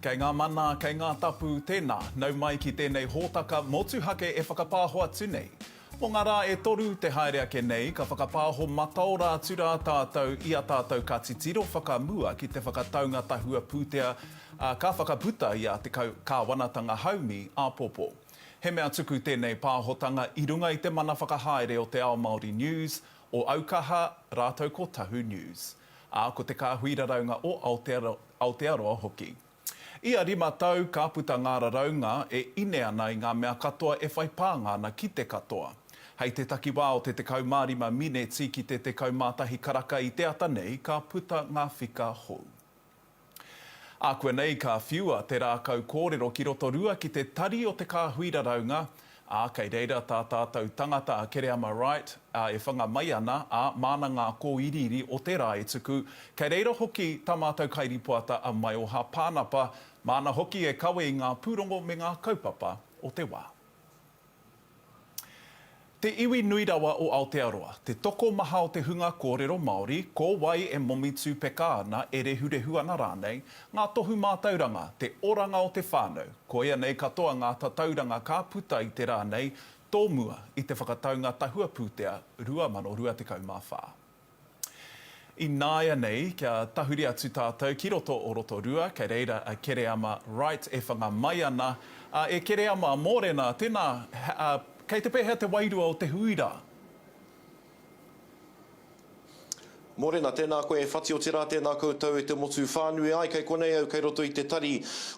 Kei ngā mana, kei ngā tapu, tēnā, nau mai ki tēnei hōtaka motuhake e whakapāho atu nei. Mō ngā rā e toru te haere ake nei, ka whakapāho mataora atu rā tātou i a tātou ka titiro whakamua ki te whakataunga tahua pūtea, ā, ka whakaputa i a te Kāwanatanga haumi āpōpō. He mea tuku tēnei pāhotanga i runga i te mana whakahaere o Te Ao Māori News, o Aukaha, rātou ko Tahu News. Ā, ko Te Kāhui Raraunga o Aotearoa hoki. Ia rima tau ka puta ngā raraunga e ine ana i ngā mea katoa e whai pānga ana ki te katoa. Hei te takiwā o te 15 mineti ki te 11 karaka i te ata nei ka puta ngā whika hou. Ākuanei ka whiua te rākau kōrero ki Rotorua ki te tari o te kāhui raraunga, ā, kei reira tā tātou tangata a Kereama Wright, ā, e whanga mai ana, ā, māna ngā kōiriiri o te rā e tuku, kei reira hoki tā mātou kairipoata a Maioha Pānapa, māna hoki e kawe i ngā pūrongo me ngā kaupapa o te wā. Te iwi nui rawa o Aotearoa, te tokomaha o te hunga kōrero Māori, ko wai e momi tūpeka ana, e rehurehu ana rānei, ngā tohu mātauranga, te oranga o te whānau, koia nei katoa ngā tatauranga ka puta i te rā nei, tōmua i te whakataunga tahua pūtea 2024. Ināianei, kia tahuri atu tātou ki roto o Rotorua, kei reira a Kereama Wright e whanga mai ana. Ā, e Kereama, mōrena, tēnā, ā, kei te pēhea te wairua o te hui rā? Mōrena, tēnā koe e Whati, otirā tēnā koutou e te motu whānui. Āe, kei konei au kei roto i te tari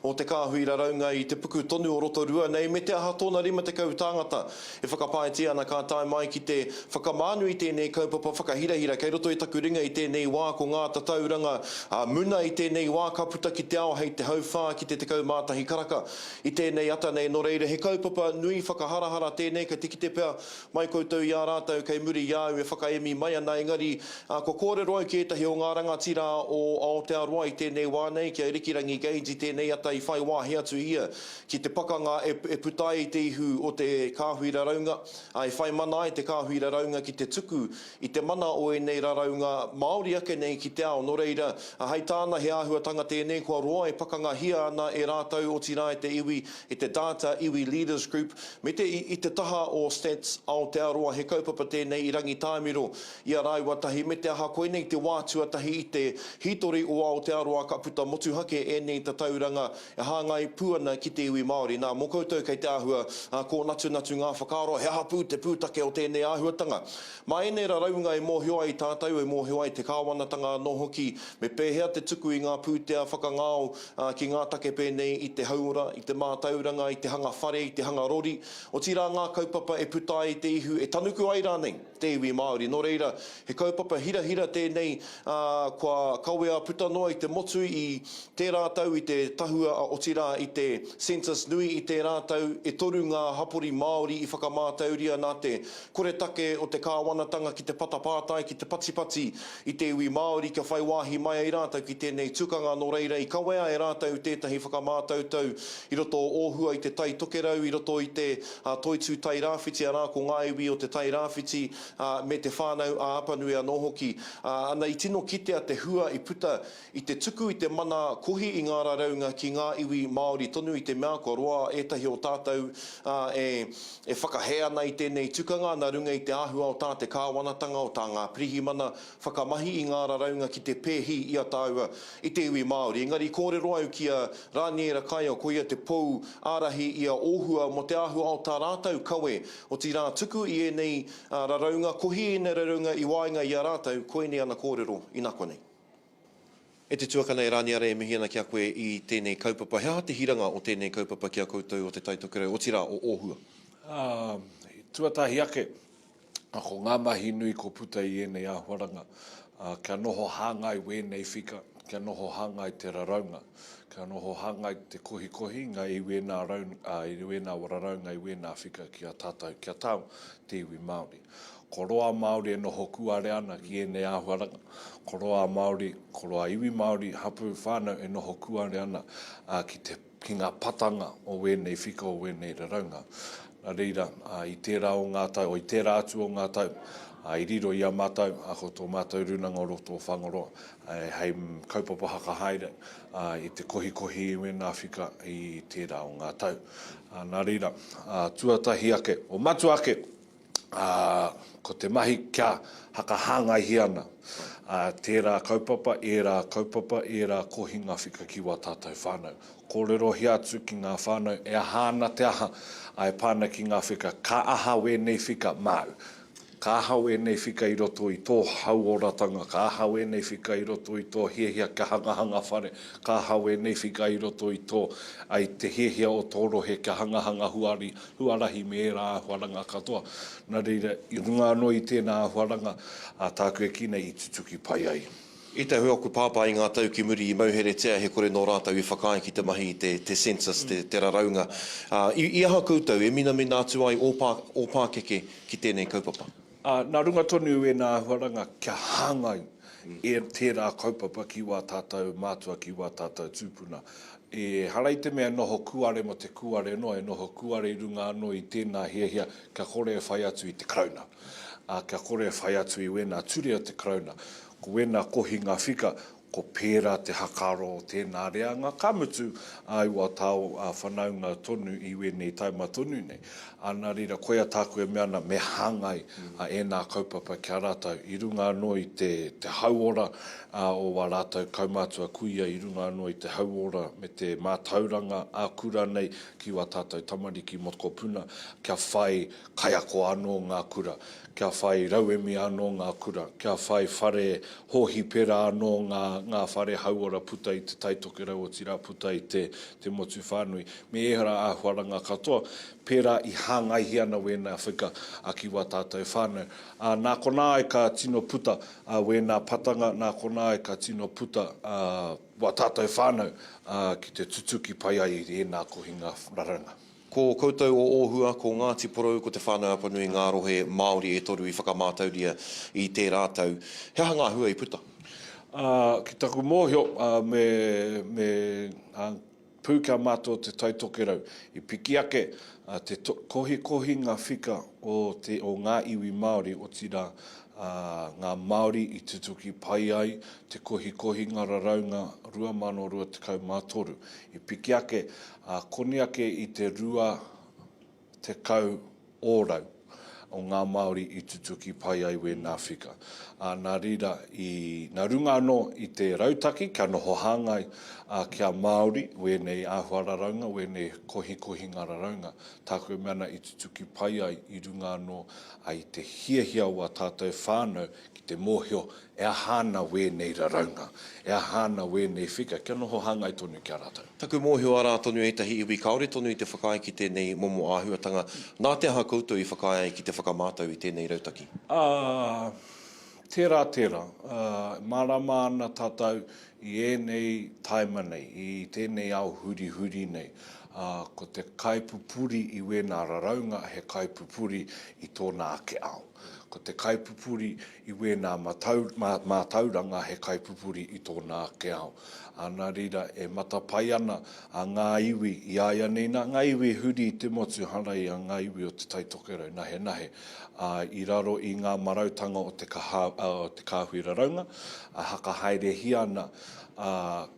o te kāhui raraunga i te puku tonu o Rotorua nei, me te aha tōna 50 tāngata E whakapaetia ana ka tae mai ki te whakamānu i tēnei kaupapa whakahirahira kei roto i taku ringa i tēnei wā ko ngā tatauranga muna i tēnei wā ka puta ki te ao hei te hauwhā ki te 11 karaka i tēnei ata nei nō reira he kaupapa nui whakaharahara tēnei kei te kite pea mai koutou i a rātou kei muri i a au e whakaemi mai ana engari kua kōrero au ki ētahi o ngā rangatira o Aotearoa i tēnei wā nei ki a Rikirangi Gage i tēnei ata i whai wāhi atu ia Ki te pakanga e puta ai te ihu o te kāhui raraunga, ā, e whai mana ai te kāhui raraunga ki te tuku i te mana o ēnei raraunga Māori ake nei ki te ao. Nō reira, hei tāna he āhuatanga tēnei kua roa e pakangahia ana e rātou, otirā e te iwi, e te Data Iwi Leaders Group, me te i te taha o Stats Aotearoa. He kaupapa tēnei i Rangitāmiro i a rāua tahi, me te aha koinei te wā tuatahi i te hītori o Aotearoa ka puta motuhake ēnei tatauranga E hāngai pū ana ki te iwi Māori. Nā, mō koutou kei te āhua kōnatunatu ngā whakaaro, he aha pū te pūtake o tēnei āhuatanga? Mā ēnei raraunga e mōhio ai tātou, e mōhio ai te kāwanatanga anō hoki, me pēhea te tuku i ngā pūtea whakangao ki ngā take pēnei i te hauora, i te mātauranga, i te hanga whare, i te hanga rori, otirā ngā kaupapa e puta ai te ihu, e tanuku ai rānei te iwi Māori. Nō reira, he kaupapa hirahira tēnei, ā, kua kawea puta noa i te motu i tērā tau i te tahua, otirā i te census nui i tērā tau, e toru ngā hapori Māori i whakamātauria nā te koretake o te kāwanatanga ki te patapātai, ki te patipati i te iwi Māori kia whai wāhi mai ai rātou ki tēnei tukanga, nō reira i kawea e rātou tētahi whakamātautau i roto o Ōhua i te Tai Tokerau, i roto i te Toitū Tai Rāwhiti, arā ko ngā iwi o te Tai Rāwhiti me Te Whānau a Apanui anō hoki. Ana i tino kitea te hua i puta i te tuku i te mana kohi i ngā raraunga ki ngā iwi Māori tonu i te mea kua roa ētahi o tātou e e whakahē ana i tēnei tukanga nā runga i te āhua o tā te kāwanatanga, o tā ngā pirihimana whakamahi i ngā raraunga ki te pēhi i a tāua i te iwi Māori. Engari i kōrero au ki a Rāniera Kaia koia te pou ārahi i a Ōhua mō te āhua o tā rātou kawe, otirā tuku i ēnei raraunga, kohi i ēnei raraunga i waenga i a rātou, koinei ana kōrero inakuanei. E te tuakana e Rāniara e mihi ana ki a koe i tēnei kaupapa. He aha te hiranga o tēnei kaupapa ki a koutou o Te Tai Tokerau, otirā o Ōhua? Ā, tuatahi ake, ko ngā mahi nui ko puta i ēnei āhuaranga, ā, kia noho hāngai wēnei whika, kia noho hāngai te raraunga, kia noho hāngai te kohikohi ngā i wēnā rau, ā, i wēnā raraunga, i wēnā whika ki a tātou, ki a tāu te iwi Māori. Ko roa Māori e noho kūare ana ki ēnei āhuaranga. Ko roa Māori, ko roa iwi Māori, hapū, whānau e noho kūare ana ki te, ki ngā patanga o wēnei whika, o wēnei raraunga. Nā reira, i tērā o ngā tau, o i tērā atu o ngā tau, i riro i a mātou, ko tō mātou rūnanga o roto o Whangaroa, hei kaupapa hakahaere i te kohikohi i wēnā whika i tērā o ngā tau. Nā reira, tuatahi ake, o matua ake, ā, ko te mahi kia hakahāngaihia ana tērā kaupapa, ērā kaupapa, ērā kohinga whika ki wā tātou whānau. Kōrerohia atu ki ngā whānau e aha ana te aha, ā, e pā ana ki ngā whika, ka aha wēnei whika māu? Ka aha wēnei whika i roto i tō hauoratanga? Ka aha wēnei whika i roto i tō hiahia kia hangahanga whare? Ka aha wēnei whika i roto i tō, ā, i te hiahia o tō rohe kia hangahanga huari, huarahi me ērā āhuaranga katoa. Nā reira, i runga anō i tēnā āhuaranga, ā, tāku e kī nei i tutuki pai ai. I te hui aku pāpā i ngā tau ki muri i mauheretia he kore nō rātou i whakaae ki te mahi i te te census, te te raraunga. Ā, i i aha koutou e minamina atu ai ō pā, ō pākeke ki tēnei kaupapa? Ā, nā runga tonu i wēnā āhuaranga kia hāngai e tērā kaupapa ki wā tātou mātua, ki wā tātou tūpuna. Ehara i te mea e noho kūare mō te kūare noa, e noho kūare i runga anō i tēnā hiahia kia kore e whai atu i te Karauna, ā, kia kore e whai atu i wēnā ture o te Karauna. Ko wēnā kohinga whika, ko pērā te hakaaro o tēnā reanga, ka mutu, ā, i wā tāo whanaunga tonu i wēnei taima tonu nei. Ā, nā reira, koia tāku e mea ana, me hāngai ēnā kaupapa ki a rātou, i runga anō i te, te hauora, ā, o wā rātou kaumātua kuia i runga anō i te hauora me te mātauranga ā-kura nei ki wā tātou tamariki mokopuna, kia whai kaiako anō ngā kura, kia whai rauemi anō ngā kura, kia whai whare hōhipera anō ngā, ngā whare hauora puta i Te Tai Tokerau otirā puta i te, te motu whānui, me ērā āhuaranga katoa, pērā i hāngaihia ana wēnā whika ki wā tātou whānau. Ā, nā konā ai ka tino puta ā wēnā patanga, nā konā ai ka tino puta ā wā tātou whānau ā ki te tutuki pai ai i ēnā kohinga raraunga. Ko koutou o Ōhua, ko Ngāti Porou, ko Te Whānau-a-Apanui ngā rohe Māori e toru i whakamātauria i tērā tau. He aha ngā hua i puta? Ā, ki taku mōhio, ā, me, me, ā, pū kia mātua te Tai Tokerau. I piki ake te kohikohinga whika o te, o ngā iwi Māori, otirā, ngā Māori i tutuki pai ai te kohikohinga raraunga 2023. I piki ake, koni ake i te 20 ōrau o ngā Māori i tutuki pai ai wēnā whika. Ā, nā reira, i, nā runga anō i te rautaki kia noho hāngai, ā, kia Māori wēnei āhua raraunga, wēnei kohikohinga raraunga, tāku e mea ana i tutuki pai ai i runga anō, ā, i te hiahia o ā tātou whānau ki te mōhio E aha ana wēnei raraunga? E aha ana wēnei whika? Kia noho hāngai tonu ki a rātou. Taku mōhio arā tonu ētahi iwi kāore tonu i te whakaae ki tēnei momo āhuatanga. Nā te aha koutou i whakaae ai ki te whakamātau i tēnei rautaki? Ā, tērā, tērā. Ā, mārama ana tātou i ēnei taima nei, i tēnei ao hurihuri nei, ā, ko te kaipupuri i wēnā raraunga he kaipupuri i tōna ake ao. Ko te kaipupuri i wēnā matau, mā, mātauranga he kaipupuri i tōna ake ao. Ā, nā reira, e matapae ana a ngā iwi i āianei nā, ngā iwi huri i te motu hara i a ngā iwi o Te Tai Tokerau nahenahe, ā, i raro i ngā marautanga o te kaha, ā, o te kāhui raraunga, ā, hakahaerehia ana, ā,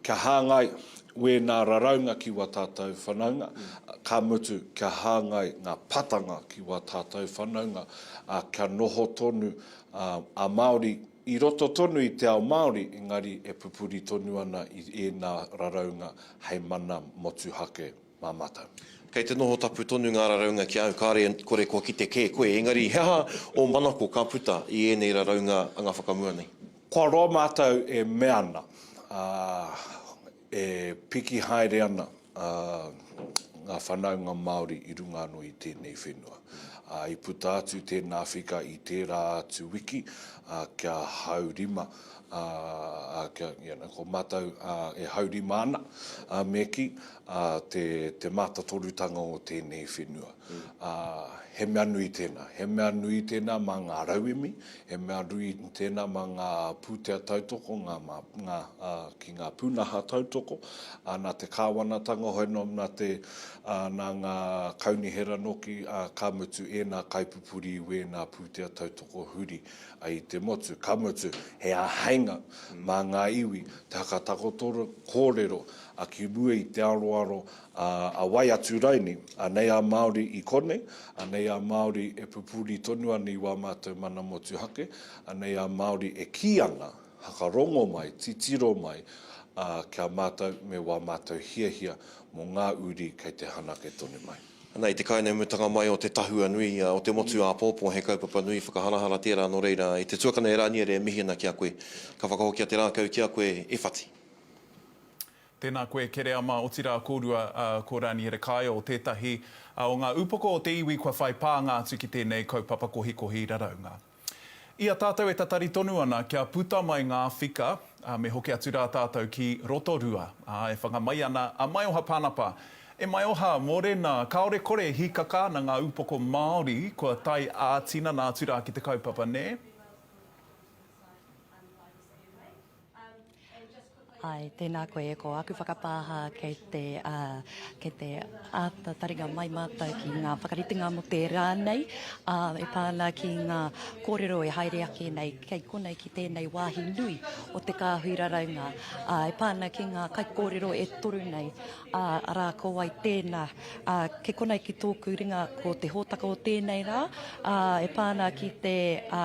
kia hāngai wēnā raraunga ki wā tātou whanaunga, ka mutu, kia hāngai ngā patanga ki wā tātou whanaunga, ā, kia noho tonu a Māori i roto tonu i te ao Māori, engari e pupuri tonu ana i ēnā raraunga hei mana motuhake mā mātou. Kei te noho tapu tonu ngā raraunga ki a au, kāre kore kua kite kē koe, engari he aha ō manako ka puta i ēnei raraunga anga whakamua nei? Kua roa mātou e mea ana, ā, E piki haere ana ngā whanaunga Māori i runga anō i tēnei whenua. I puta atu tēnā whika i tērā atu wiki kia haurima, kia, you know, ko mātou e haurima ana, me kī, te, te mātatorutanga o tēnei whenua. He mea nui tēnā. He mea nui tēnā mā ngā rauemi, he mea nui tēnā mā ngā pūtea tautoko, ngā, mā, ngā, ā, ki ngā pūnaha tautoko, ā, nā te kāwanatanga hoi nō, nā te, ā, nā ngā kaunihera nōki, ā, ka mutu ēnā kaipupuri i wēnā pūtea tautoko huri i te motu. Ka mutu, he āheinga mā ngā iwi te hakatakoto kōrero, ā, ki mua i te aroaro Ā, a wai atu raini, anei a Māori i konei, anei a Māori e pupuri tonu ana i wā mātou mana motuhake, anei a Māori e kī ana, hakarongo mai, titiro mai, ā, ki a mātou me wā mātou hiahia mō ngā uri kei te hanake tonu mai. Ana i te kainaumutanga mai o te tahua nui o te motu āpōpō he kaupapa nui whakaharahara tērā nō reira i te tuakana e Rāniere e mihi ana ki a koe ka whakahokia te rākau ki a koe e whati. Tēnā koe Kereama, otirā kōrua ko Raniere Kaeo tētahi o ngā upoko o te iwi kua whai pānga atu ki tēnei kaupapa kohikohi raraunga. I a tātou e tatari tonu ana kia puta mai ngā whika, me hoki atu rā tātou ki Rotorua, ā, e whanga mai ana a Maioha Panapa. E Maioha, mōrena, kāore kore e hīkaka ana ngā upoko Māori kua tae ā-tinana atu rā ki te kaupapa, nē? Āe, tēnā koe e ko aku whakapāha kei te, ā, kei te āta taringa mai mātou ki ngā whakaritenga mō te rā nei, ā, e pā ana ki ngā kōrero e haere ake nei kei konei ki tēnei wāhi nui o te kāhui raraunga, ā, e pā ana ki ngā kaikōrero e toru nei, ā, arā, ko wai tēnā, ā, kei konei ki tōku ringa ko te hōtaka o tēnei rā, ā, e pā ana ki te, ā,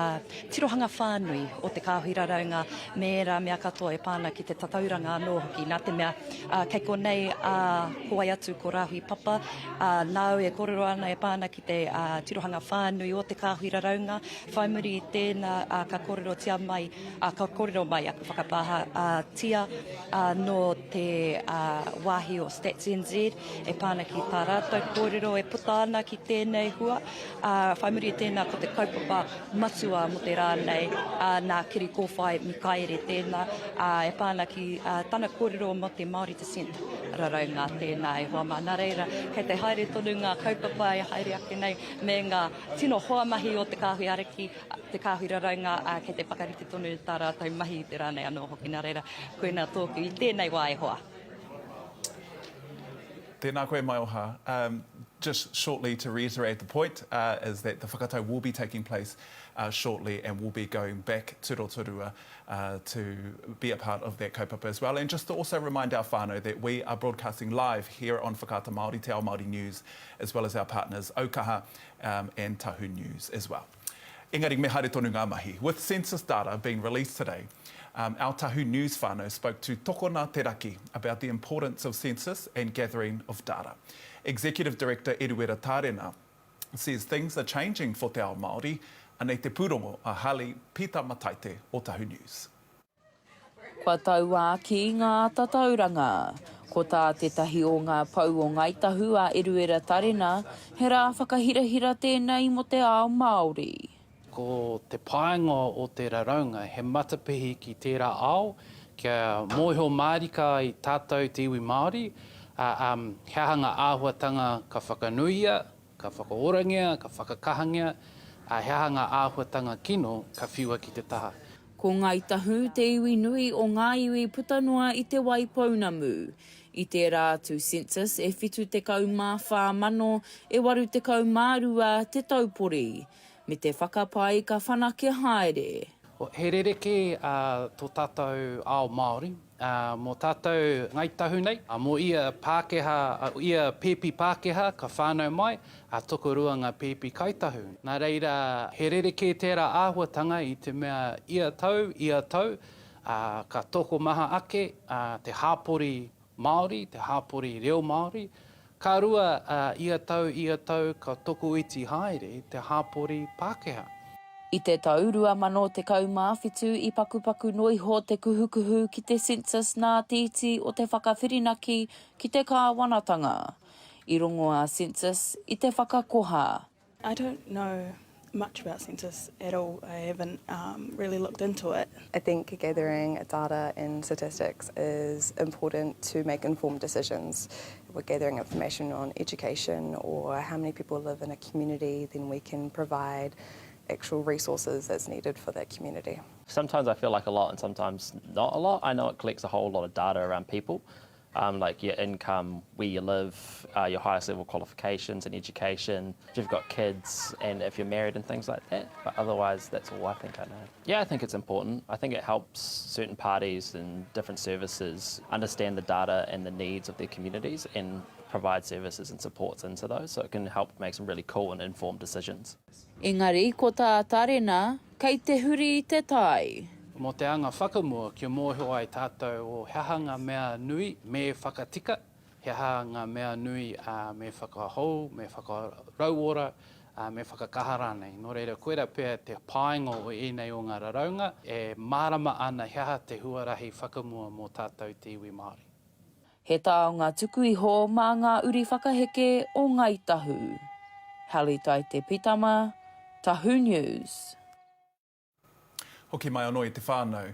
tirohanga whānui o te kāhui raraunga me ērā mea katoa e pā ana ki te tatauranga anō hoki, nā te mea, ā, kei konei, ā, ko wai atu ko Rāhui Papa, ā, nāu e kōrero ana e pā ana ki te, ā, tirohanga whānui o te kāhui raraunga, whai muri i tēnā, ā, ka kōrerotia mai, ā, ka kōrero mai aku whakapāha, ā, tia, ā, nō te, ā, wāhi o Stats NZ e pā ana ki tā rātou kōrero e puta ana ki tēnei hua, ā, whai muri i tēnā ko te kaupapa matua mō te rā nei, ā, nā Kiri Kōwhai Mikaere tēnā, ā, e pā ana ki, ā, tana kōrero mō te Māori descent raraunga tēnā e hoa mā. Nā reira, kei te haere tonu ngā kaupapa e haere ake nei me ngā tino hoa mahi o Te Kāhui Ariki, Te Kāhui Raraunga, ā, kei te whakarite tonu tā rātou mahi i te rā nei anō hoki. Nā reira, koinā tōku i tēnei wā e hoa. Tēnā koe Maioha. Um, just shortly to reiterate the point uh, is that the whakatau will be taking place uh, shortly and we'll be going back to Rotorua uh, to be a part of that kaupapa as well. And just to also remind our whānau that we are broadcasting live here on Whakaata Māori, Te Ao Māori News, as well as our partners Aukaha um, and Tahu News as well. Engari me haere tonu ngā mahi. With census data being released today, um, our Tahu News whānau spoke to Tokona Te Raki about the importance of census and gathering of data. Executive Director Eruera Tārena says things are changing for te ao Māori, anei te pūrongo a Harley Pita Mataite o Tahu News. Kua tauākī ngā tatauranga. Ko tā tētahi o ngā pou o Ngāi Tahu a Eruera Tarena, he rā whakahirahira tēnei mō te ao Māori. Ko te painga o te raraunga he matapihi ki tērā ao kia mōhio mārika ai tātou te iwi Māori, ā, he aha ngā āhuatanga ka whakanuia, Ka whakaorangia, ka whakakahangia, ā, he aha ngā āhuatanga kino ka whiua ki te taha. Ko Ngāi Tahu te iwi nui o ngā iwi puta noa i Te Wai Pounamu. I tērā atu census e 74 mano e 82 te taupori, me te whakapae ka whanake haere. He rerekē tō tātou ao Māori Mō tātou Ngāi Tahu nei, mō ia Pākehā, ia pēpi Pākehā ka whānau mai, tokorua ngā pēpi Kāi Tahu. Nā reira, he rerekē tērā āhuatanga i te mea ia tau, ia tau, ka tokomaha ake te hāpori Māori, te hāpori reo Māori. Ka rua, ia tau, ia tau, ka tokoiti haere te hāpori Pākehā. I te tau 2017 i pakupaku noa iho te kuhukuhu ki te census nā te iti o te whakawhirinaki ki te kāwanatanga. I rongo a Census i te whakakoha. I don't know. much about census at all. I haven't um, really looked into it. I think gathering data and statistics is important to make informed decisions. If we're gathering information on education or how many people live in a community, then we can provide actual resources that's needed for that community. Sometimes I feel like a lot and sometimes not a lot. I know it collects a whole lot of data around people, um, like your income, where you live, uh, your highest level qualifications and education, if you've got kids and if you're married and things like that. But otherwise, that's all I think I know. Yeah, I think it's important. I think it helps certain parties and different services understand the data and the needs of their communities and provide services and supports into those so it can help make some really cool and informed decisions. Engari, ko tā Tarena, kei te huri te tai. Mō te anga whakamua kia mōhio ai tātou o he aha ngā mea nui me whakatika, he aha ngā mea nui me whakahou, me whakarauora, me whakakaha rānei. Nō reira, koirā pea te painga o ēnei o ngā raraunga, e mārama ana he aha te huarahi whakamua mō tātou te iwi Māori. He taonga tuku iho mā ngā uri whakaheke o Ngāi Tahu. Hallie Taite Pitama, Tahu News. Hoki mai anō i te whānau.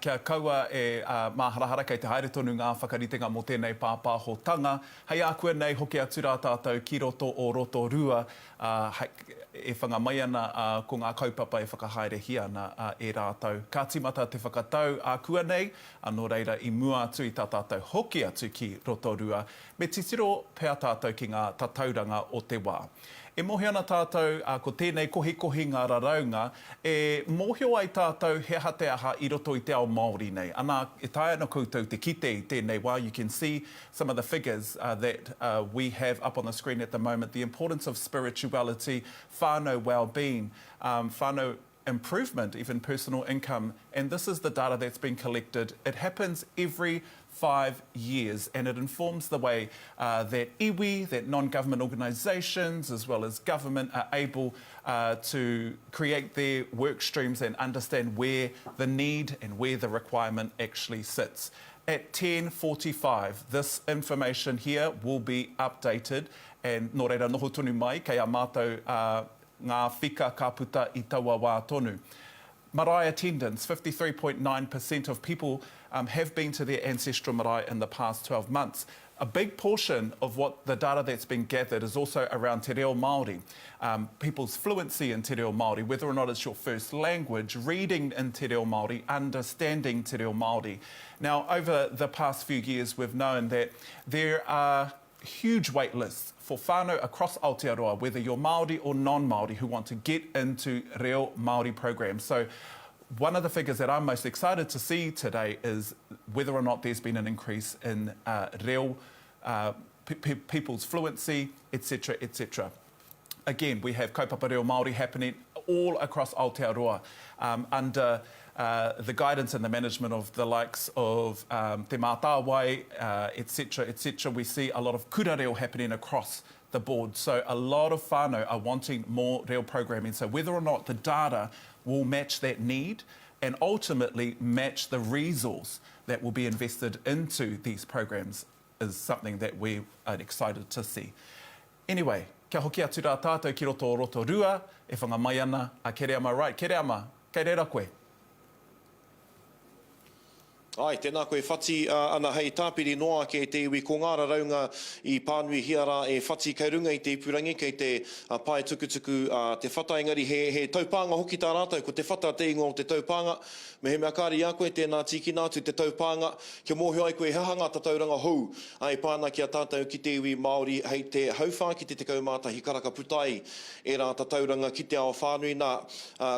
Kia kaua e māharahara kei te haere tonu ngā whakaritenga mō tēnei pāpāhotanga. Hei ākuanei hoki atu rā tātou ki roto o Rotorua, ā, e whanga mai ana ko ngā kaupapa e whakahaerehia ana e rātou. Ka tīmata te whakatau ākuanei, ā, nō reira i mua atu i tā tātou hoki atu ki Rotorua, me titiro pea tātou ki ngā tatauranga o te wā. E mōhio ana tātou, ā, ko tēnei kohikohinga raraunga e mōhio ai tātou he aha te aha i roto i te ao Māori nei. Anā, e taea ana koutou te kite i tēnei wā, you can see some of the figures that we have up on the screen at the moment, the importance of spirituality, whānau well-being, whānau improvement, even personal income, and this is the data that's been collected. It happens every five years and it informs the way uh, that iwi, that non-government organisations as well as government are able uh, to create their work streams and understand where the need and where the requirement actually sits. At 10.45, this information here will be updated and nō reira noho tonu mai kei a mātou uh, ngā whika ka puta i taua wā tonu. Marae attendance, 53.9% of people um, have been to their ancestral marae in the past 12 months. A big portion of what the data that's been gathered is also around te reo Māori, um, people's fluency in te reo Māori, whether or not it's your first language, reading in te reo Māori, understanding te reo Māori. Now, over the past few years, we've known that there are huge wait lists for whānau across Aotearoa, whether you're Māori or non-Māori, who want to get into reo Māori programs. So one of the figures that I'm most excited to see today is whether or not there's been an increase in uh, reo, uh, people's fluency, etc., etc. Again, we have kaupapa reo Māori happening all across Aotearoa um, under uh, the guidance and the management of the likes of um, Te Mātāwai, uh, etc., etc. We see a lot of kura reo happening across the board. So a lot of whānau are wanting more reo programming. So whether or not the data will match that need and ultimately match the resource that will be invested into these programs is something that we are excited to see. Anyway, kia hoki atu rā tātou ki roto o Rotorua, e whanga mai ana a Kereama Wright. Kereama, kei reira koe? Āe, tēnā koe Whati, ana hei tāpiri noa ake e te iwi ko ngā raraunga i pānuihia rā e Whati kei runga i te ipurangi, kei te pae tukutuku a Te Whata, engari he, he taupānga hoki tā rātou, ko Te Whata te ingoa o te taupānga. Mehemea kāre i a koe, tēnā tīkina atu te taupānga, kia mōhio ai koe he aha ngā tatauranga hou e pā ana ki a tātou ki te iwi Māori hei te hauwhā ki te 11 karaka puta ai ērā tatauranga ki te ao whānui. Nā,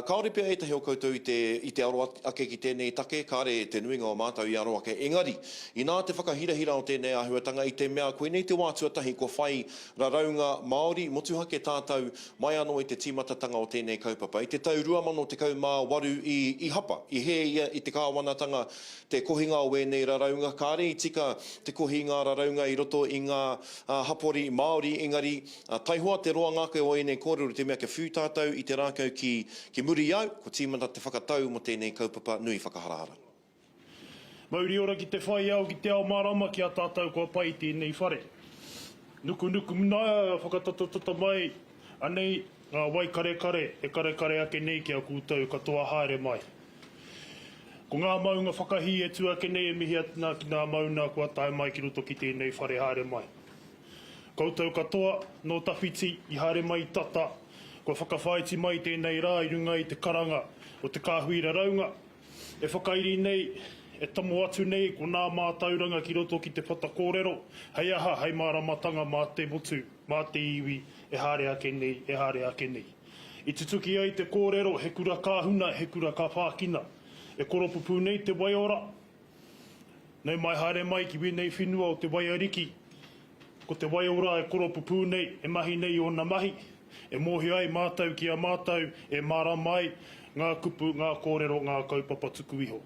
kāore pea ētahi o koutou i te, i te aro ake ki tēnei take, kāre te nuinga o mātou i aro ake. Engari, inā te whakahirahira o tēnei āhuatanga i te mea koinei te wā tuatahi kua whai raraunga Māori motuhake tātou mai anō i te tīmatatanga o tēnei kaupapa. I te tau 2018 i, i hapa, i hē ia i te kāwanatanga te kohinga o ēnei raraunga, kāre i tika te kohi i ngā raraunga i roto i ngā hapori Māori, engari taihoa te roanga ake o ēnei kōrero i te mea kia whiu tātou i te rākau ki, ki muri i au, kua tīmata te whakatau mō tēnei kaupapa nui whakaharahara. Mauri ora ki te whai ao, ki te ao mārama ki a tātou kua pai tēnei whare. Nukunuku mnaia, whakatatatata mai, anei. Ngā wai karekare e karekare ake nei ki a koutou katoa haere mai. Ko ngā maunga whakahī e tū ake nei e mihi atu nā ki ngā mauna kua tae mai ki roto ki tēnei whare haere mai. Koutou katoa, nō tawhiti, i haere mai i tata, kua whakawhāiti mai tēnei rā i runga i te karanga o te kāhui raraunga, e whakairi nei, e tomo atu nei ko nā mātauranga ki roto ki te whata kōrero, hei aha, hei māramatanga mā te motu, mā te iwi e haere ake nei, e haere ake nei. I tutuki ai te kōrero, he kura kāhuna, he kura ka whākina. E koropupū nei te waiora, Nau mai haere mai ki wēnei whenua o te waiariki, ko te waiora e koropupū nei, e mahi nei i ōna mahi, e mōhio ai mātou ki a mātou, e mārama ai ngā kupu, ngā kōrero, ngā kaupapa tuku iho.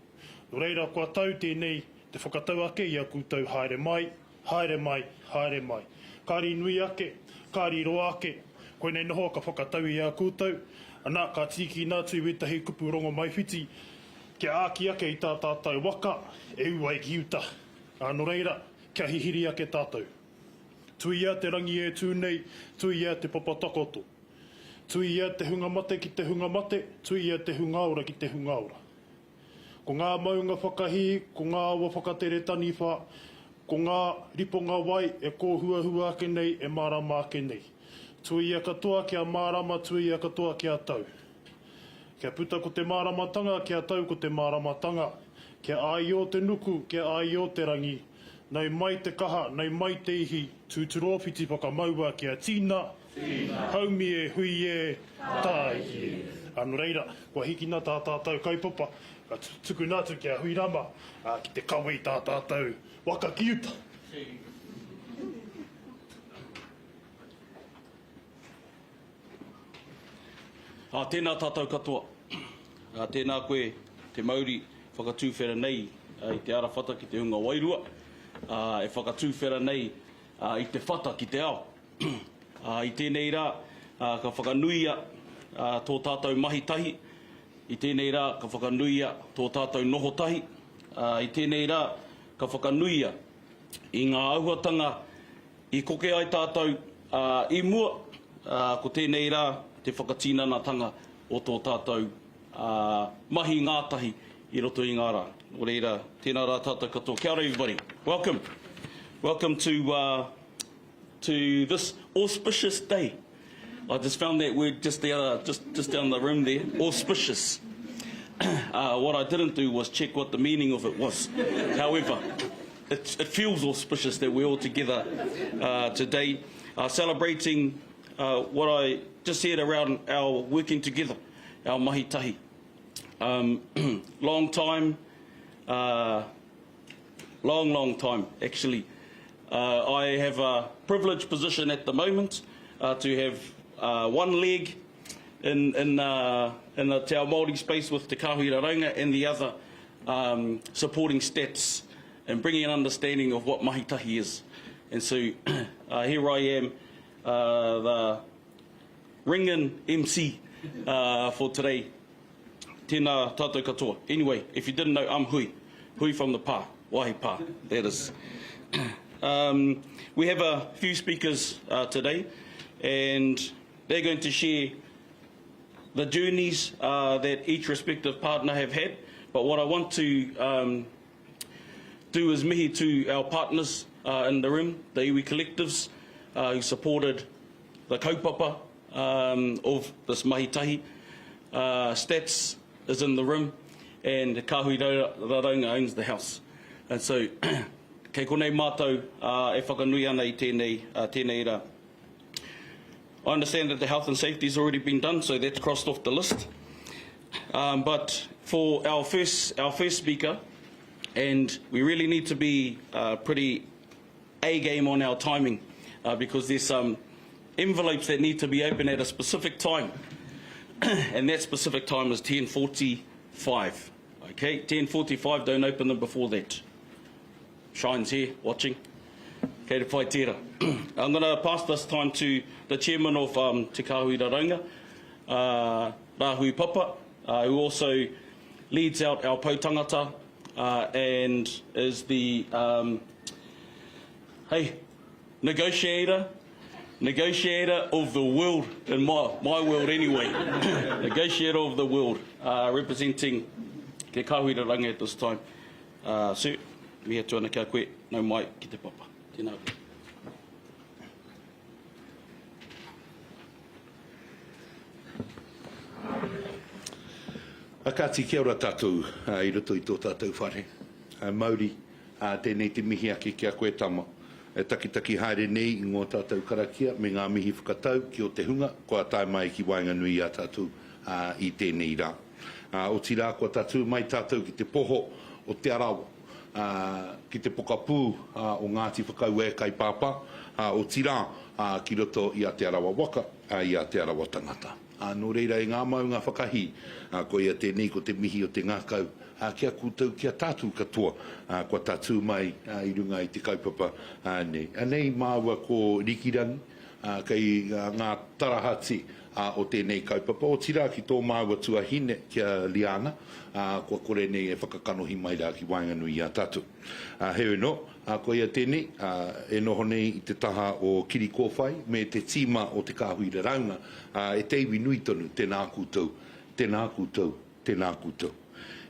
Nō reira, kua tau tēnei te whakatau ake i a koutou haere mai, haere mai, haere mai. Kāri nui ake, kāri roa ake, koinei noho ka whakatau i a koutou, ana, ka tīkina atu i wētahi kupu rongomaiwhiti, Kia āki ake i tā tātou waka e ū ai ki uta. Ā, nō reira, kia hihiri ake tātou. Tuia te rangi e tū nei, tuia te papa takoto. Tuia te hunga mate ki te hunga mate, tuia te hunga ora ki te hunga ora. Ko ngā maunga whakahī, ko ngā awa whakatere taniwha, ko ngā riponga wai e kōhuahua ake nei, e mārama ake nei. Tuia katoa kia mārama, tuia katoa kia tau. Kia puta ko te māramatanga, kia tau ko te māramatanga. Kia āio te nuku, kia āio te rangi. Nau mai te kaha, nau mai te ihi, tūturu-o-whiti whakamaua kia tīna, haumi e, hui e, tāiki e. Ā, nō reira, kua hikina tā tātou kaupapa, ka tukuna atu ki a Huirama, ā, ki te kawe i tā tātou waka ki uta. Ā, tēnā tātou katoa. Ā, tēnā koe te mauri whakatūwhera nei i te ara whata ki te hunga wairua, ā, e whakatūwhera nei i te whata ki te ao. Ā, i tēnei rā, ā, ka whakanuia tō tātou mahi tahi, i tēnei rā ka whakanuia tō tātou noho tahi, ā, i tēnei rā ka whakanuia i ngā āhuatanga I koke ai tātou i mua, ko tēnei rā te whakatinanatanga o tō tātou mahi ngātahi i roto i ngā rā. Nō reira, tēnā rā tātou katoa. Kia ora everybody. Welcome. Welcome to, uh, to this auspicious day. I just found that word just the other, just, just down the room there. Auspicious. Uh, what I didn't do was check what the meaning of it was. However, it, it feels auspicious that we're all together uh, today, uh, celebrating uh, what I just said around our working together, our mahi tahi. Um, long time, uh, long, long time actually. Uh, I have a privileged position at the moment uh, to have uh, one leg in, in, uh, in the Te Ao Māori space with Te Kāhui Raraunga and the other um, supporting stats and bringing an understanding of what mahi tahi is. And so uh, here I am, uh, the ringing MC uh, for today. Tēnā tātou katoa. Anyway, if you didn't know, I'm Hui. Hui from the pā, Wahi Pā, that is. Um, we have a few speakers uh, today, and they're going to share the journeys uh, that each respective partner have had. But what I want to um, do is mihi to our partners uh, in the room, the iwi collectives uh, who supported the kaupapa um, of this mahi tahi. Uh, Stats is in the room and Kāhui Raraunga owns the house. And so, kei konei mātou uh, e whakanui ana i tēnei, uh, tēnei rā. I understand that the health and safety has already been done, so that's crossed off the list. Um, but for our first, our first speaker, and we really need to be uh, pretty A game on our timing uh, because there's some envelopes that need to be open at a specific time. and that specific time is 10.45. Okay, 10.45, don't open them before that. Shine's here, watching. Kei te whai tērā. I'm going to pass this time to the chairman of um, Te Kāhui Raraunga, uh, Rāhui Papa, uh, who also leads out our poutangata uh, and is the um, hey, negotiator. Negotiator of the world, in my, my world anyway. Negotiator of the world, uh, representing Te Kāhui Raranga at this time. Uh, sir, mihi atu ana ki a koe, nau mai ki te papa. Tēnā koe. A kāti, kia ora tātou i roto i tō tātou whare. Mauri, tēnei te mihi ake ki a koe tama, e takitaki haere nei i ngō tātou karakia me ngā mihi whakatau ki o te hunga kua tae mai ki waenganui i a tātou i tēnei rā. Otirā kua tatū mai tātou ki te poho o Te Arawa, ki te pokapū o Ngāti Whakaue Kaipāpā, otirā ki roto i a Te Arawa waka, i a Te Arawa tangata. Nō reira e ngā maunga whakahī, koia tēnei ko te mihi o te ngākau ki a koutou, ki a tātou katoa kua tatū mai i runga i te kaupapa nei. Anei māua ko Rikirangi kei ngā tarahati o tēnei kaupapa, otirā ki tō māua tuahine, ki a Liana, kua kore nei e whakakanohi mai rā ki waenganui i a tātou. Heoi anō, koia tēnei, e noho nei i te taha o Kirikōwhai me te tīma o Te Kāhui Raraunga, e te iwi nui tonu, tēnā koutou, tēnā koutou, tēnā koutou.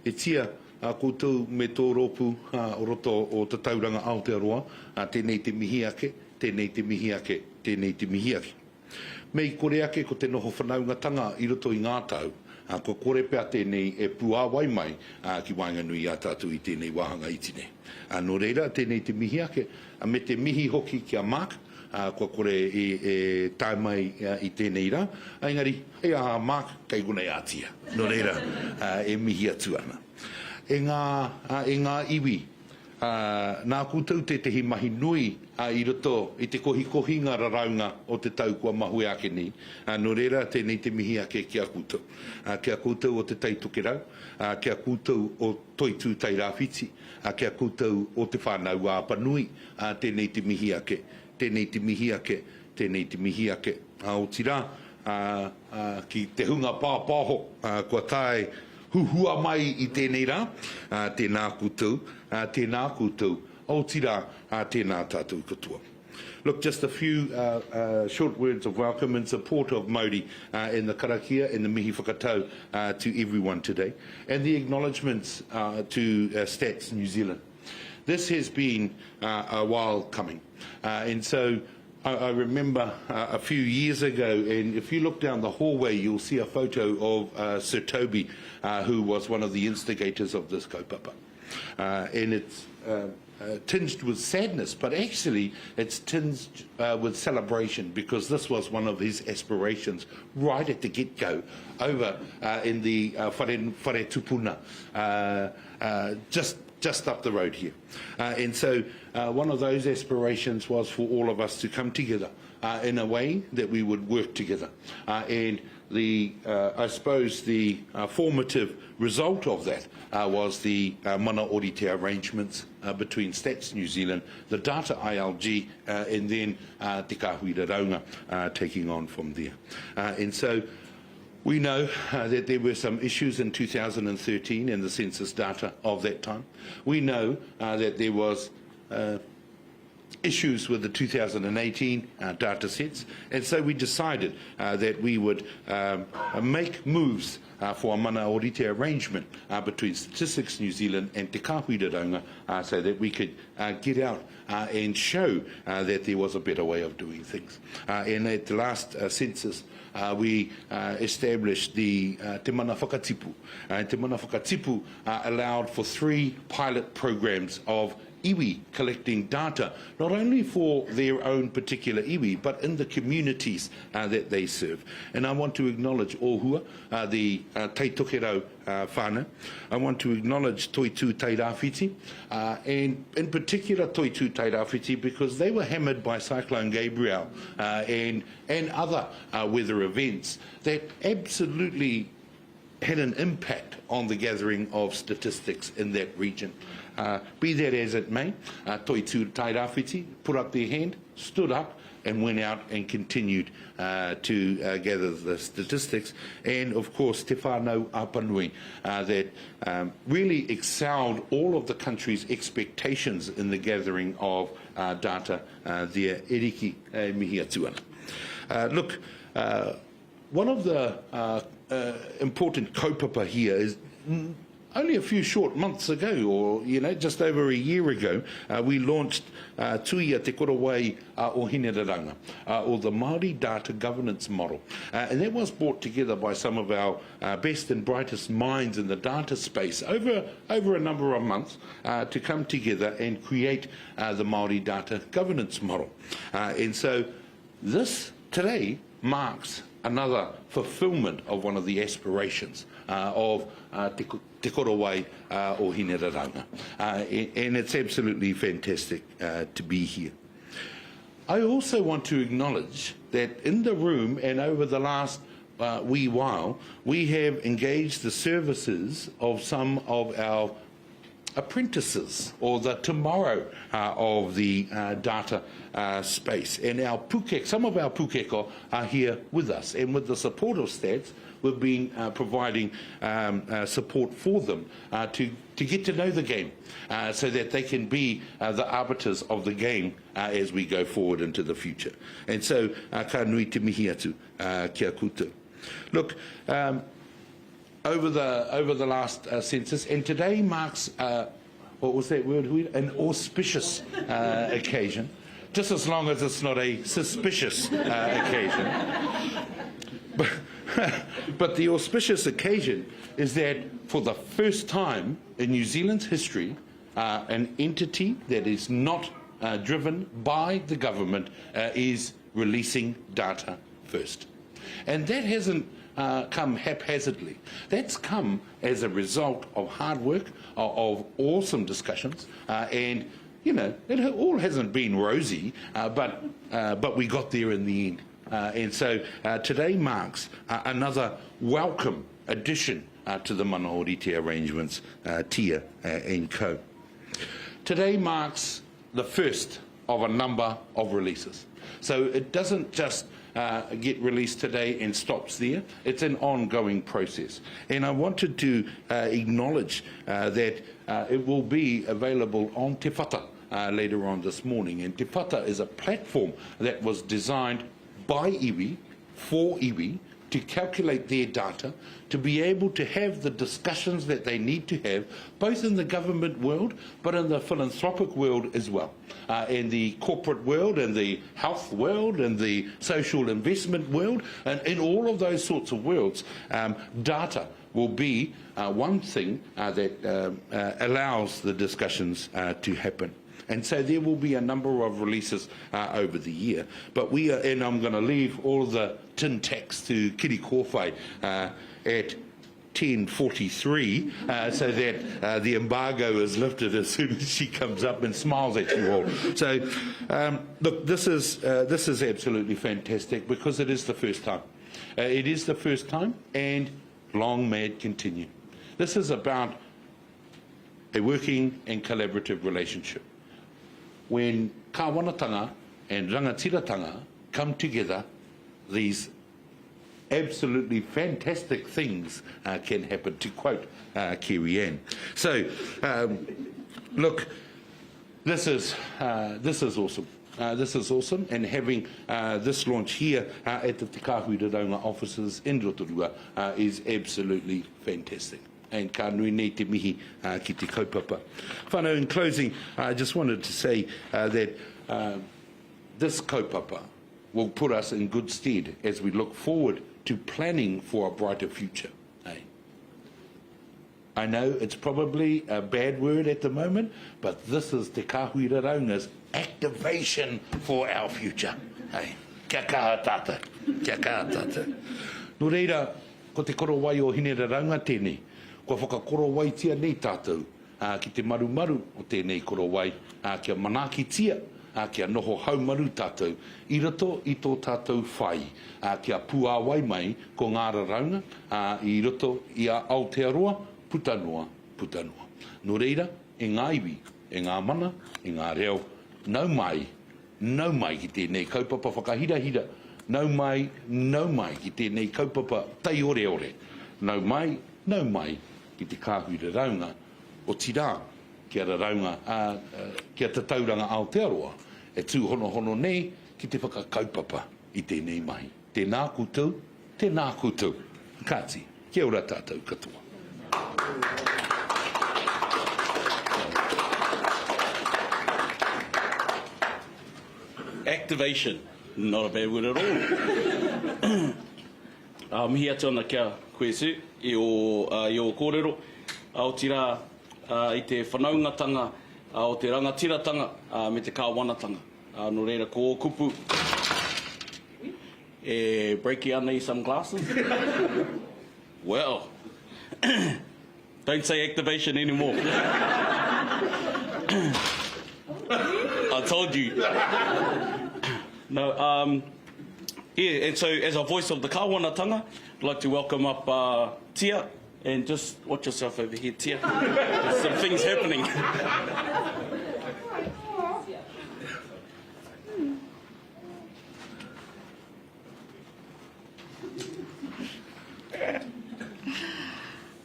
E tia koutou me tō rōpū o roto o Tatauranga Aotearoa, tēnei te mihi ake, tēnei te mihi ake, tēnei te mihi ake. Me i kore ake ko te noho whanaungatanga i roto i ngā tau, kua kore pea tēnei e puāwai mai ki waenganui i a tātou i tēnei wāhanga iti nei. Nō reira, tēnei te mihi ake, me te mihi hoki ki a Mark, kua kore e tae mai i tēnei rā, engari, hei aha a Mark, kei konei a Tia. Nō reira, e mihi atu ana. E ngā, e ngā iwi Ā, nā koutou tētehi mahi nui i roto i te kohikohinga raraunga o te tau kua mahue ake nei, ā, nō reira, tēnei te mihi ake ki a koutou. Ā, ki a koutou o Te Tai Tokerau, ā, ki a koutou o Toitū Tairāwhiti, ā, ki a koutou o Te Whānau-ā-Apanui, ā, tēnei te mihi ake, tēnei te mihi ake, tēnei te mihi ake. Ā, otirā, ā, ā, ki te hunga pāpāho, ā, kua tae huhua mai i tēnei rā, ā, tēnā koutou, ā, tēnā koutou, otirā, ā, tēnā tātou katoa. Look, just a few uh, uh, short words of welcome in support of Māori uh, in the karakia and the mihi whakatau uh, to everyone today, and the acknowledgements uh, to uh, Stats New Zealand. This has been uh, a while coming, uh, and so I, I remember uh, a few years ago, and if you look down the hallway, you'll see a photo of uh, Sir Toby, uh, who was one of the instigators of this kaupapa. Uh, and it's uh, uh, tinged with sadness, but actually it's tinged uh, with celebration because this was one of his aspirations right at the get-go over uh, in the uh, whare, whare tupuna, uh, uh, just just up the road here. Uh, and so uh, one of those aspirations was for all of us to come together uh, in a way that we would work together. Uh, and the, uh, I suppose the uh, formative result of that uh, was the uh, mana orite arrangements uh, between Stats New Zealand, the Data ILG, uh, and then uh, Te Kāhui Raraunga uh, taking on from there. Uh, and so We know uh, that there were some issues in 2013 in the census data of that time. We know uh, that there was uh, issues with the 2018 uh, data sets, and so we decided uh, that we would um, make moves uh, for a mana orite arrangement uh, between Statistics New Zealand and Te Kāhui Raraunga uh, so that we could uh, get out uh, and show uh, that there was a better way of doing things. Uh, and at the last uh, census, uh, we uh, established the uh, Te Mana Whakatipu. Uh, and Te Mana Whakatipu uh, allowed for three pilot programs of iwi collecting data, not only for their own particular iwi, but in the communities uh, that they serve. And I want to acknowledge Ohua, uh, the uh, Tai Tokerau uh, whānau. I want to acknowledge Toitū Tairāwhiti, uh, and in particular Toitū Tairāwhiti because they were hammered by Cyclone Gabrielle uh, and, and other uh, weather events that absolutely had an impact on the gathering of statistics in that region. Uh, be that as it may, uh, Toitū Tairāwhiti put up their hand, stood up, and went out and continued uh, to uh, gather the statistics. And of course, Te Whānau Apanui, uh, that um, really excelled all of the country's expectations in the gathering of uh, data uh, there. Eriki e mihi atu ana. Look, one of the important kaupapa here is only a few short months ago, or you know, just over a year ago, uh, we launched uh, Tuia Te Korowai uh, o Hineraranga, uh, or the Māori Data Governance Model. Uh, and that was brought together by some of our uh, best and brightest minds in the data space over, over a number of months uh, to come together and create uh, the Māori Data Governance Model. Uh, and so this today marks another fulfillment of one of the aspirations uh, of uh, Te, Te Korowai uh, o Hineraranga. Uh, and it's absolutely fantastic uh, to be here. I also want to acknowledge that in the room and over the last uh, wee while, we have engaged the services of some of our apprentices or the tomorrow uh, of the uh, data uh, space. And our pukek, some of our pukeko are here with us. And with the support of Stats, we've been uh, providing um, uh, support for them uh, to, to get to know the game uh, so that they can be uh, the arbiters of the game uh, as we go forward into the future. And so, uh, ka nui te mihi atu uh, kia koutou. Look, um, over the, over the last uh, census, and today marks, uh, what was that word, An auspicious uh, occasion, just as long as it's not a suspicious uh, occasion. But, but the auspicious occasion is that for the first time in New Zealand's history, uh, an entity that is not uh, driven by the government uh, is releasing data first. And that hasn't uh, come haphazardly. That's come as a result of hard work, of awesome discussions, uh, and you know, it all hasn't been rosy, uh, but, uh, but we got there in the end. Uh, and so uh, today marks uh, another welcome addition uh, to the Mana Ōrite arrangements, uh, Tia uh, and co. Today marks the first of a number of releases. So it doesn't just uh, get released today and stops there. It's an ongoing process. And I wanted to uh, acknowledge uh, that uh, it will be available on Te Whata uh, later on this morning. And Te Whata is a platform that was designed by iwi, for iwi, to calculate their data, to be able to have the discussions that they need to have, both in the government world, but in the philanthropic world as well, uh, in the corporate world, and the health world, and the social investment world, and in all of those sorts of worlds, um, data will be uh, one thing uh, that um, uh, allows the discussions uh, to happen. And so there will be a number of releases uh, over the year. But we are, and I'm going to leave all of the tin tacks to Kitty Kōwhai uh, at 10.43 uh, so that uh, the embargo is lifted as soon as she comes up and smiles at you all. So, um, look, this is, uh, this is absolutely fantastic because it is the first time. Uh, it is the first time and long may it continue. This is about a working and collaborative relationship. When kāwanatanga and rangatiratanga come together, these absolutely fantastic things uh, can happen, to quote uh, Kerry Ann. So, um, look, this is, uh, this is awesome. Uh, this is awesome, and having uh, this launch here uh, at the Te Kāhui Raraunga offices in Rotorua uh, is absolutely fantastic. And ka nui nei te mihi uh, ki te kaupapa. Whanau, in closing, I just wanted to say uh, that uh, this kaupapa will put us in good stead as we look forward to planning for a brighter future. Eh? I know it's probably a bad word at the moment, but this is Te Kāhui Raraunga's activation for our future. Hey, kia kaha tātou, kia kaha tātou. Nō reira, ko te korowai o Hineraraunga tēnei. Kua whakakorowaitia nei tātou ā, ki te marumaru o tēnei korowai, ā, kia manaakitia, ā, kia noho haumaru tātou i roto i tō tātou whai, ā, kia puāwai mai ko ngā raraunga, ā, i roto i a Aotearoa, puta noa, puta noa. Nō reira, e ngā iwi, e ngā mana, e ngā reo, nau mai, nau mai ki tēnei kaupapa whakahirahira, nau mai, nau mai ki tēnei kaupapa taioreore, nau mai, nau mai ki te kāhui raraunga, otirā, ki a raraunga, ā, ki a Tatauranga Aotearoa e tūhonohono nei ki te whakakaupapa. i tēnei mahi. Tēnā koutou, tēnā koutou. Kāti, kia ora tātou katoa. Activation, not a bad word at all. Ā, mihi atu ana ki a koe Sue i ō, i ō kōrero, ā, otirā, ā, i te whanaungatanga, ā, o te rangatiratanga, ā, me te kāwanatanga. Ā, nō reira, ko ō kupu e breaki ana i some glasses. Well, don't say activation anymore. I told you. No, um, yeah, and so as a voice of the kāwanatanga, I'd like to welcome up uh, Tia, and just watch yourself over here, Tia. There's some things happening.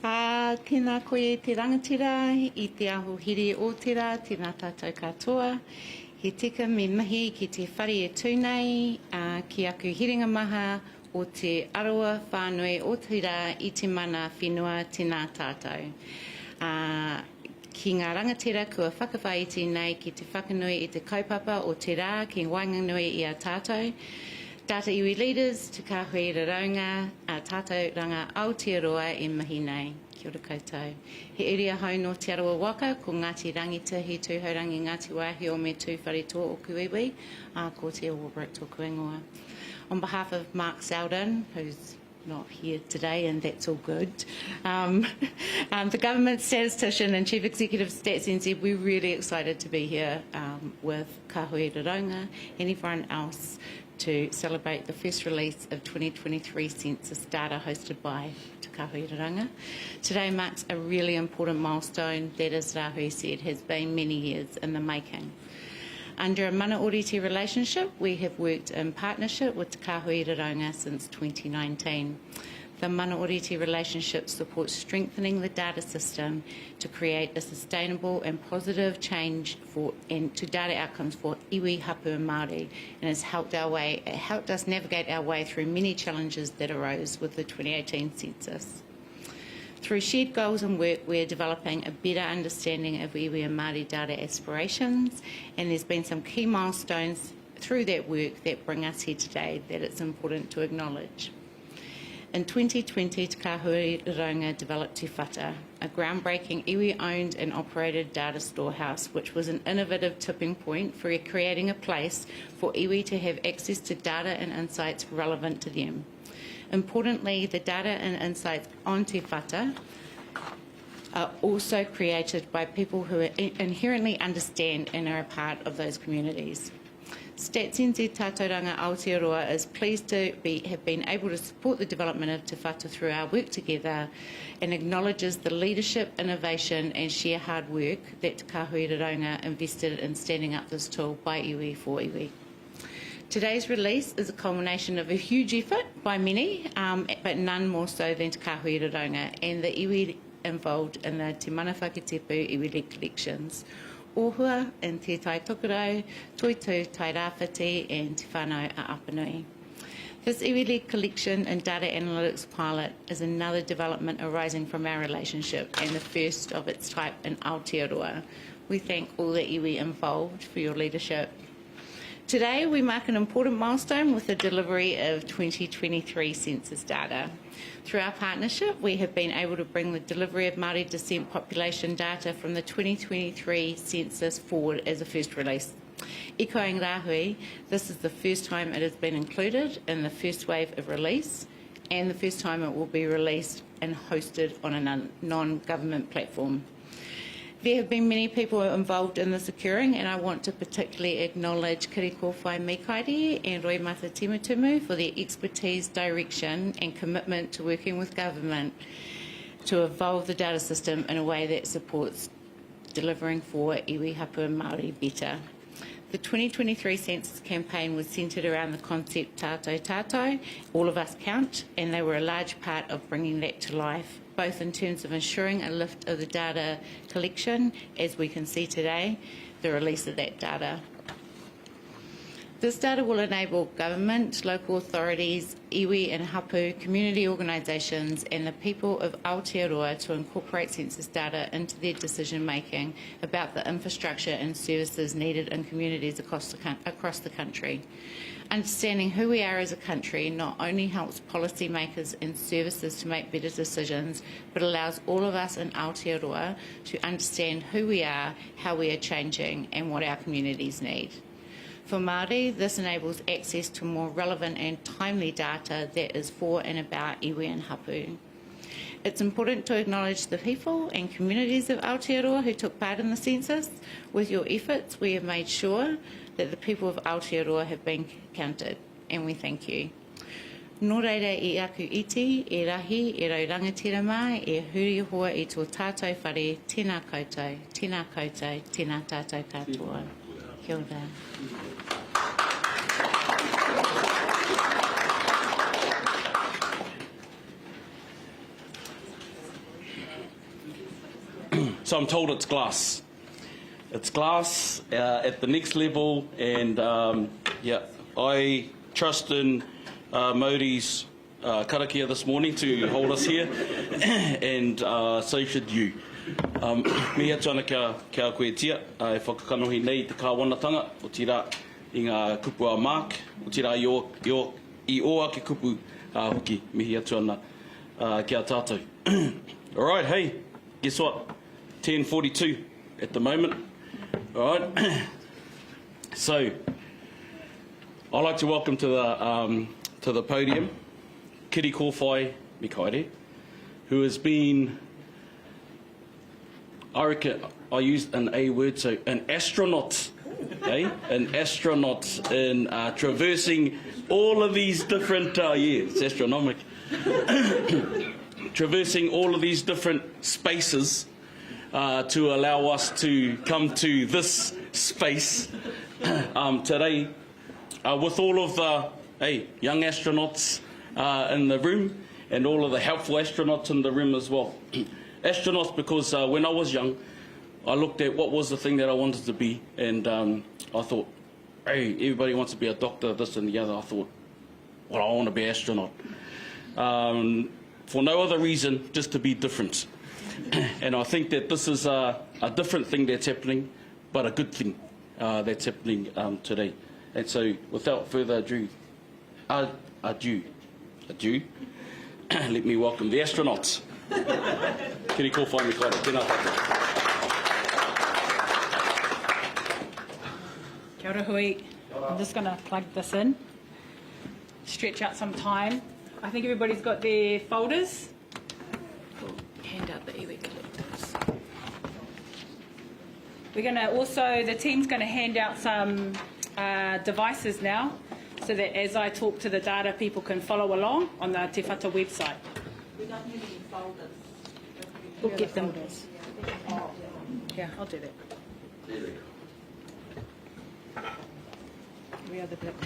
Ā, tēnā koe e te rangatira i te aho here o te rā, tēnā tātou katoa. He tika me mihi ki te whare e tū nei, ā, ki aku herenga maha o Te Arawa whānui otirā i te mana whenua, tēnā tātou. Ā, ki ngā rangatira kua whakawhāiti nei ki te whakanui i te kaupapa o te rā ki waenganui i a tātou, Data Iwi Leaders, Te Kāhui Raraunga, a tātou Ranga Aotearoa e mihi nei. Kia ora koutou. He uri ahau nō Te Arawa waka, ko Ngāti Rangitihi, Tūhourangi, Ngāti Wāhio me Tūwharetoa oku iwi, ā, ko Te Warbrick tōku ingoa. On behalf of Mark Selden, who's not here today, and that's all good. Um, um, the government statistician and chief executive of Stats NZ, we're really excited to be here um, with Kahui Raraunga and everyone else to celebrate the first release of 2023 census data hosted by Te Kahui Raraunga. Today marks a really important milestone that, as Rahui said, has been many years in the making. Under a mana orite relationship, we have worked in partnership with Te Kāhui Raraunga since 2019. The mana orite relationship supports strengthening the data system to create a sustainable and positive change for and to data outcomes for iwi, hapu and Māori, and has helped our way it helped us navigate our way through many challenges that arose with the 2018 census. Through shared goals and work, we are developing a better understanding of iwi and Māori data aspirations, and there's been some key milestones through that work that bring us here today that it's important to acknowledge. In 2020, Te Kāhui Raraunga developed Te Whata, a groundbreaking iwi-owned and operated data storehouse, which was an innovative tipping point for creating a place for iwi to have access to data and insights relevant to them. Importantly, the data and insights on Te Whata are also created by people who inherently understand and are a part of those communities. Stats NZ Tatauranga Aotearoa is pleased to be, have been able to support the development of Te Whata through our work together and acknowledges the leadership, innovation and sheer hard work that Te Kāhui Raraunga invested in standing up this tool by iwi for iwi. Today's release is a culmination of a huge effort by many, um, but none more so than Te Kāhui Raraunga and the iwi involved in the Te Mana Whakatipu Iwi-led collections, Ohua in Te Tai Tokerau, Toitū Tairāwhiti and Te Whānau a Apanui. This iwi-led collection and data analytics pilot is another development arising from our relationship and the first of its type in Aotearoa. We thank all the iwi involved for your leadership Today, we mark an important milestone with the delivery of 2023 census data. Through our partnership, we have been able to bring the delivery of Māori descent population data from the 2023 census forward as a first release. Echoing Rahui, this is the first time it has been included in the first wave of release and the first time it will be released and hosted on a non-government platform. There have been many people involved in this occurring, and I want to particularly acknowledge Kirikōwhai Mikaere and Roimata Timutimu for their expertise, direction, and commitment to working with government to evolve the data system in a way that supports delivering for iwi hapu and Māori better. The 2023 census campaign was centred around the concept tātou tātou, all of us count, and they were a large part of bringing that to life both in terms of ensuring a lift of the data collection, as we can see today, the release of that data. This data will enable government, local authorities, iwi and hapu, community organisations and the people of Aotearoa to incorporate census data into their decision making about the infrastructure and services needed in communities across the, across the country. Understanding who we are as a country not only helps policymakers and services to make better decisions, but allows all of us in Aotearoa to understand who we are, how we are changing, and what our communities need. For Māori, this enables access to more relevant and timely data that is for and about iwi and hapu. It's important to acknowledge the people and communities of Aotearoa who took part in the census. With your efforts, we have made sure that the people of Aotearoa have been counted, and we thank you. Nō reira i aku iti, e rahi, e rau rangatira mā, e huri hoa i tō tātou whare, tēnā koutou, tēnā koutou, tēnā tātou katoa. Kia ora. So I'm told it's glass. It's glass uh, at the next level, and um, yeah, I trust in uh, Modi's uh, karakia this morning to hold us here, and uh, so should you. Um, mihi atu ana kia, kia koe tia, uh, e whakakanohi nei i te kāwanatanga, otirā i ngā kupu a Mark, otirā i ō, i ō, i ō ake kupu uh, hoki, mihi atu ana uh, ki a tātou. All right, hey, guess what? 10.42 at the moment. All right. so, I'd like to welcome to the, um, to the podium Kitty Kōwhai Mikaere, who has been, I reckon, I used an A word, so an astronaut, eh? An astronaut in uh, traversing all of these different, uh, yeah, it's astronomic, traversing all of these different spaces uh, to allow us to come to this space um, today uh, with all of the hey, young astronauts uh, in the room and all of the helpful astronauts in the room as well. astronauts because uh, when I was young, I looked at what was the thing that I wanted to be and um, I thought, hey, everybody wants to be a doctor, this and the other. I thought, well, I want to be an astronaut. Um, for no other reason, just to be different. and I think that this is a, a different thing that's happening, but a good thing uh, that's happening um, today. And so, without further ado, uh, ado, ado, let me welcome the astronauts. Kiri kōwhai me kaere. Tēnā tātou. Kia ora hui. I'm just going to plug this in. Stretch out some time. I think everybody's got their folders. Hand out the iwi collectives. We're going to also, the team's going to hand out some uh, devices now so that as I talk to the data, people can follow along on the Te Whata website. We don't have any folders. We'll get them. Yeah, I'll do that. We are the black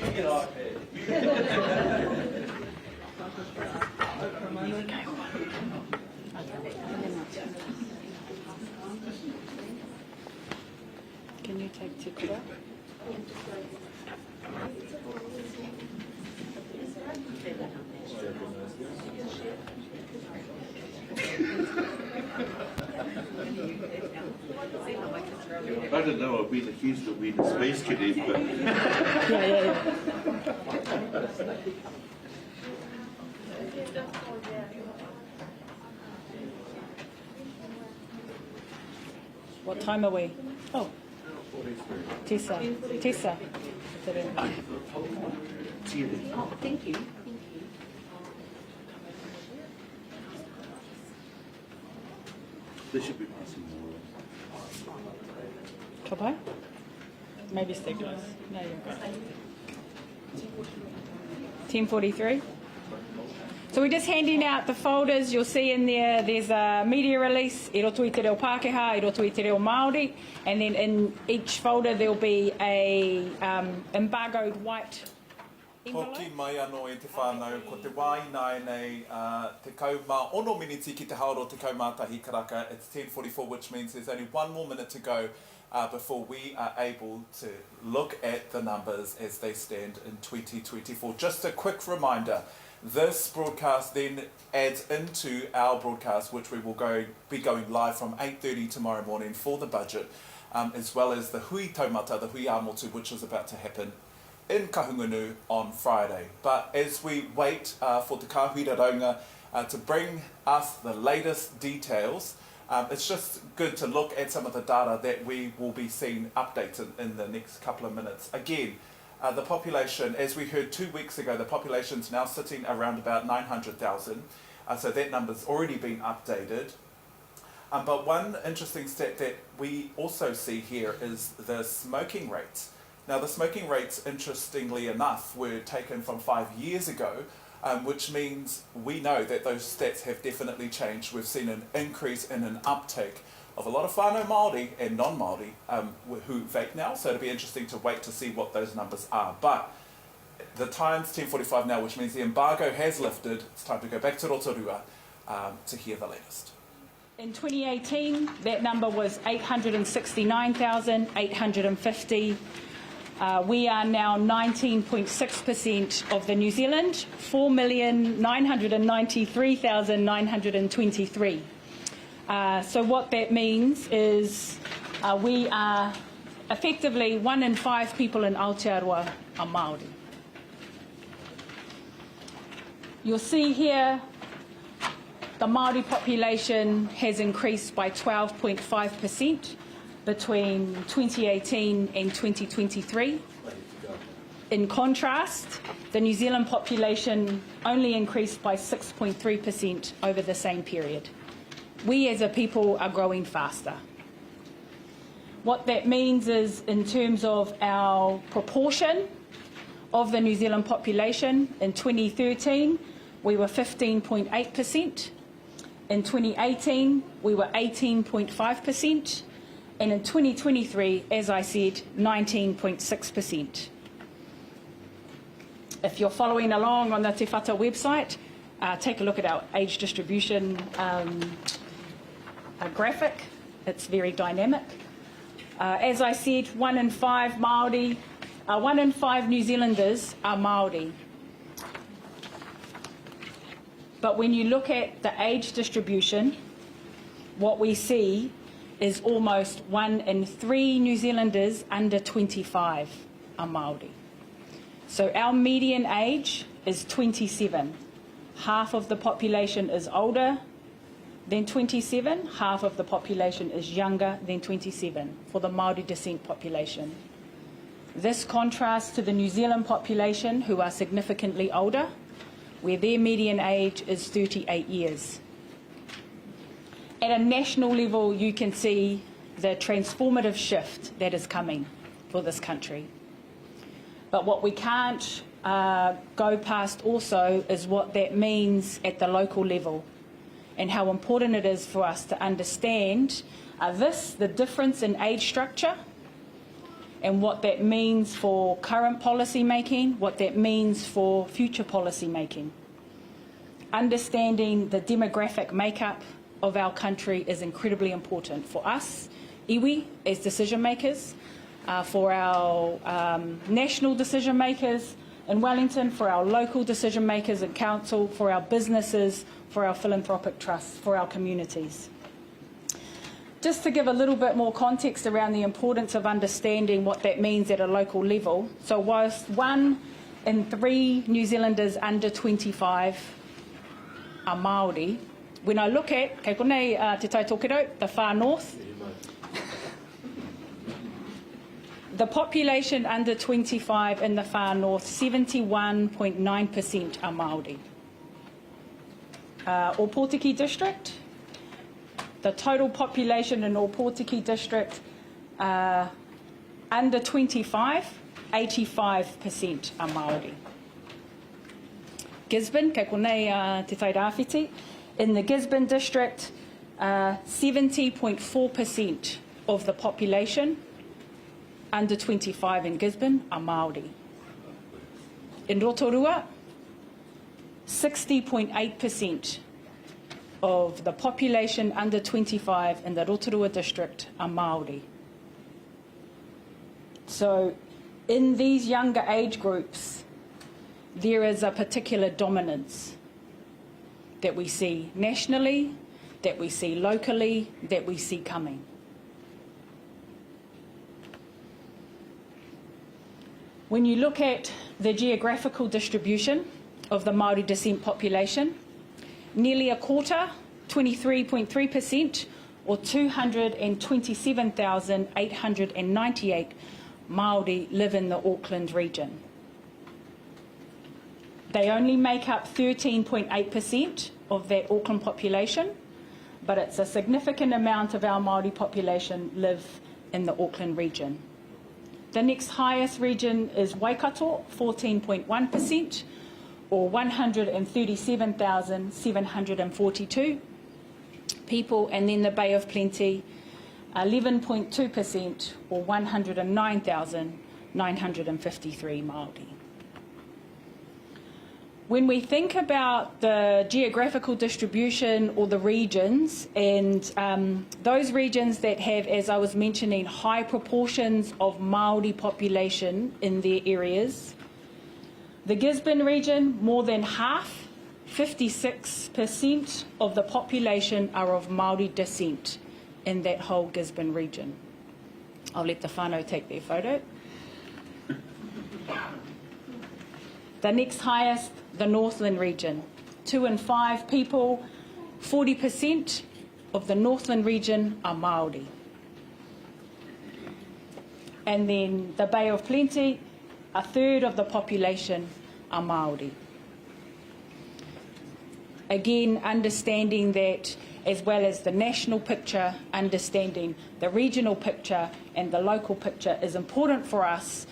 Can you take Te Kura? I don't know, I've been accused of being a space cadet, but... yeah, yeah, yeah. What time are we? Oh. Tessa. Tessa. Oh, thank you. They should be passing more. Ka pai? Maybe stay close. No, you're good. 10.43. So we're just handing out the folders. You'll see in there, there's a media release, i roto i te reo Pākehā, i roto i te reo Māori, and then in each folder there'll be a um, embargoed white Hoki mai anō e te whānau, ko te wā ināianei, ā, 16 miniti ki te haoro 11 karaka, it's 10.44 which means there's only one more minute to go. uh, before we are able to look at the numbers as they stand in 2024. Just a quick reminder, this broadcast then adds into our broadcast, which we will go be going live from 8.30 tomorrow morning for the budget, um, as well as the Hui Taumata, the Hui Amotu, which is about to happen in Kahungunu on Friday. But as we wait uh, for Te Kāhui Raraunga uh, to bring us the latest details, um, it's just good to look at some of the data that we will be seeing updates in, in the next couple of minutes. Again, uh, the population, as we heard two weeks ago, the population's now sitting around about 900,000. Uh, so that number's already been updated. Um, but one interesting stat that we also see here is the smoking rates. Now, the smoking rates, interestingly enough, were taken from five years ago, um, which means we know that those stats have definitely changed. We've seen an increase and an uptake of a lot of whānau Māori and non-Māori um, who vape now, so it'll be interesting to wait to see what those numbers are. But the time's 10.45 now, which means the embargo has lifted. It's time to go back to Rotorua um, to hear the latest. In 2018, that number was 869,850. Uh, we are now 19.6% of the New Zealand, 4,993,923. Uh, so what that means is uh, we are effectively one in five people in Aotearoa are Māori. You'll see here the Māori population has increased by 12.5% between 2018 and 2023. In contrast, the New Zealand population only increased by 6.3% over the same period. We as a people are growing faster. What that means is, in terms of our proportion of the New Zealand population, in 2013 we were 15.8%. In 2018 we were 18.5%. And in 2023, as I said, 19.6%. If you're following along on the Te Whata website, uh, take a look at our age distribution um, uh, graphic. It's very dynamic. Uh, as I said, one in five Māori, uh, one in five New Zealanders are Māori. But when you look at the age distribution, what we see is almost one in three New Zealanders under 25 are Māori. So our median age is 27. Half of the population is older than 27, half of the population is younger than 27 for the Māori descent population. This contrasts to the New Zealand population, who are significantly older, where their median age is 38 years. At a national level, you can see the transformative shift that is coming for this country. But what we can't uh, go past also is what that means at the local level and how important it is for us to understand uh, this, the difference in age structure, and what that means for current policy making, what that means for future policy making. Understanding the demographic makeup of our country is incredibly important for us, iwi, as decision makers, uh, for our um, national decision makers in Wellington, for our local decision makers in council, for our businesses, for our philanthropic trusts, for our communities. Just to give a little bit more context around the importance of understanding what that means at a local level. So whilst one in three New Zealanders under 25 are Māori, when I look at, kei konei uh, Te Tai Tokerau, the far north, the population under 25 in the far north, 71.9% are Māori. Uh, Ōpōtiki district, the total population in Ōpōtiki district uh, under 25, 85% are Māori. Gisborne, kei konei uh, Te Tai Rāwhiti, in the Gisborne district, uh, 70.4% of the population under 25 in Gisborne are Māori. In Rotorua, 60.8% of the population under 25 in the Rotorua district are Māori. So in these younger age groups, there is a particular dominance that we see nationally, that we see locally, that we see coming. When you look at the geographical distribution of the Māori descent population, nearly a quarter, 23.3%, or 227,898 Māori live in the Auckland region. They only make up 13.8% of that Auckland population, but it's a significant amount of our Māori population live in the Auckland region. The next highest region is Waikato, 14.1%, or 137,742 people, and then the Bay of Plenty, 11.2%, or 109,953 Māori. When we think about the geographical distribution or the regions, and um, those regions that have, as I was mentioning, high proportions of Māori population in their areas, the Gisborne region, more than half, 56% of the population are of Māori descent in that whole Gisborne region. I'll let the whānau take their photo. The next highest, the Northland region. Two in five people, 40% of the Northland region are Māori. And then the Bay of Plenty, a third of the population are Māori. Again, understanding that as well as the national picture, understanding the regional picture and the local picture is important for us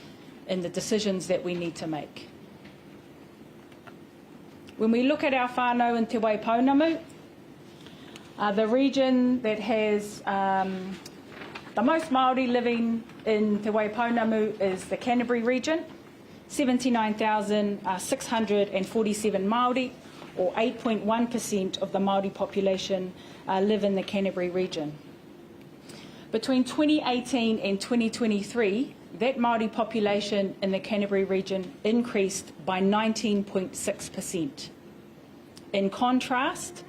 in the decisions that we need to make. When we look at our whānau in Te Waipounamu, uh, the region that has um, the most Māori living in Te Waipounamu is the Canterbury region, 79,647 uh, Māori, or 8.1% of the Māori population uh, live in the Canterbury region. Between 2018 and 2023, that Māori population in the Canterbury region increased by 19.6%. In contrast,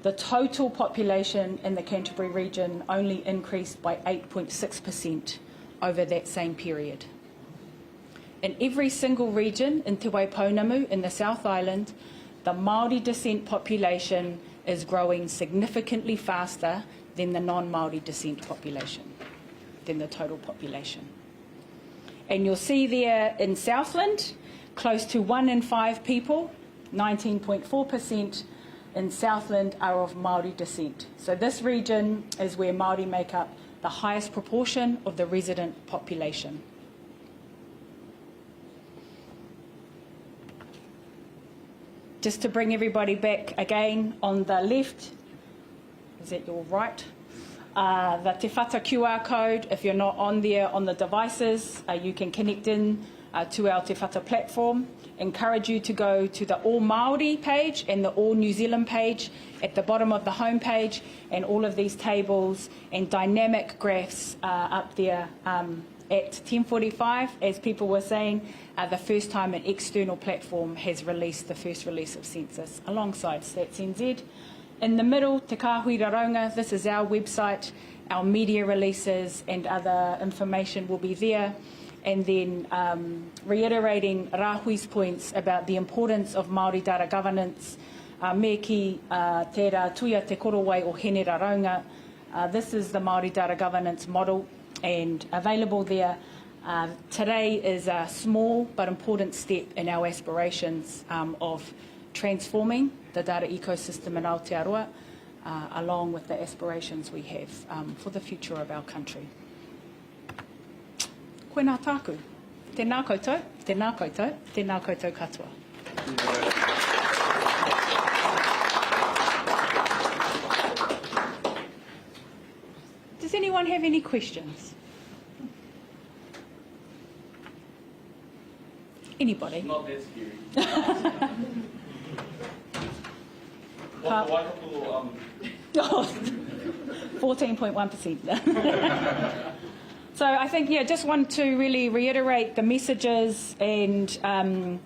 the total population in the Canterbury region only increased by 8.6% over that same period. In every single region in Te Waipounamu in the South Island, the Māori descent population is growing significantly faster than the non-Māori descent population, than the total population. And you'll see there in Southland, close to one in five people, 19.4% in Southland are of Māori descent. So this region is where Māori make up the highest proportion of the resident population. Just to bring everybody back again on the left, is that your right? Uh, the Te Whata QR code, if you're not on there on the devices, uh, you can connect in uh, to our Te Whata platform. Encourage you to go to the All Māori page and the All New Zealand page at the bottom of the homepage, and all of these tables and dynamic graphs are up there um, at 10.45, as people were saying, uh, the first time an external platform has released the first release of census alongside Stats NZ. In the middle, Te Kāhui Raraunga, this is our website. Our media releases and other information will be there. And then um, reiterating Rahui's points about the importance of Māori data governance, uh, me ki uh, tērā tuia te korowai o Hene Raraunga. Uh, this is the Māori data governance model and available there. Uh, today is a small but important step in our aspirations um, of transforming the data ecosystem in Aotearoa, uh, along with the aspirations we have um, for the future of our country. Koinā tāku. Tēnā koutou, tēnā koutou, tēnā koutou katoa. Does anyone have any questions? Anybody? Not that scary. What the Waikato, um... 14.1%. So I think, yeah, just want to really reiterate the messages and um,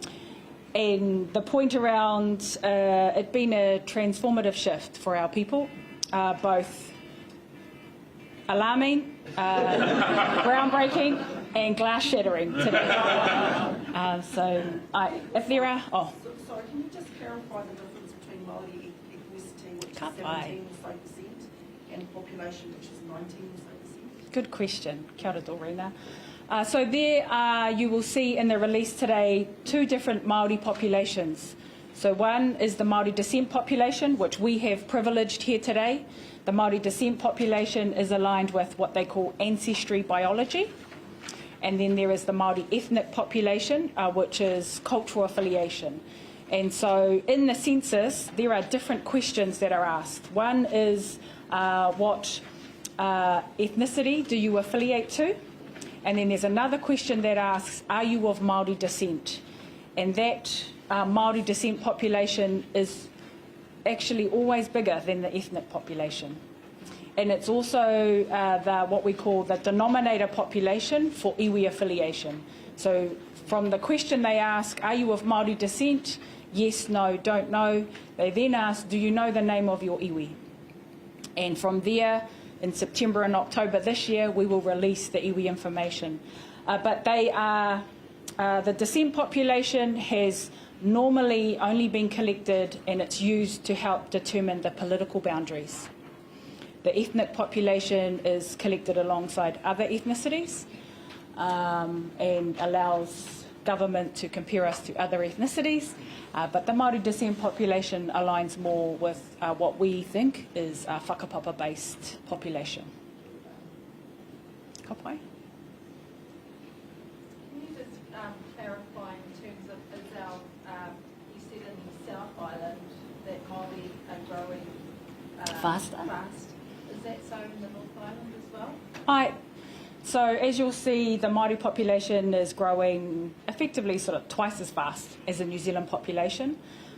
and the point around uh, it being a transformative shift for our people, uh, both alarming, uh, groundbreaking, and glass shattering today. Uh, so, I, if there are, oh. So, sorry, can you just clarify the difference between Māori ethnicity, which is 17 or so percent, and population, which is 19 or so percent? Good question. Kia ora, Dorina. Uh, so there are, you will see in the release today, two different Māori populations. So one is the Māori descent population, which we have privileged here today. The Māori descent population is aligned with what they call ancestry biology. And then there is the Māori ethnic population, uh, which is cultural affiliation. And so in the census, there are different questions that are asked. One is uh, what uh, ethnicity do you affiliate to? And then there's another question that asks, are you of Māori descent? And that uh, Māori descent population is actually always bigger than the ethnic population. And it's also uh, the, what we call the denominator population for iwi affiliation. So from the question they ask, are you of Māori descent? Yes, no, don't know. They then ask, do you know the name of your iwi? And from there, in September and October this year, we will release the iwi information. Uh, but they are, uh, the descent population has normally only been collected and it's used to help determine the political boundaries. The ethnic population is collected alongside other ethnicities um, and allows government to compare us to other ethnicities. Uh, but the Māori descent population aligns more with uh, what we think is a whakapapa-based population. Ka pai. Can you just um, clarify in terms of is our, um, you said in the South Island that Māori are growing uh, faster. Fast. Is that so in the North Island as well? I, so as you'll see, the Māori population is growing effectively sort of twice as fast as the New Zealand population.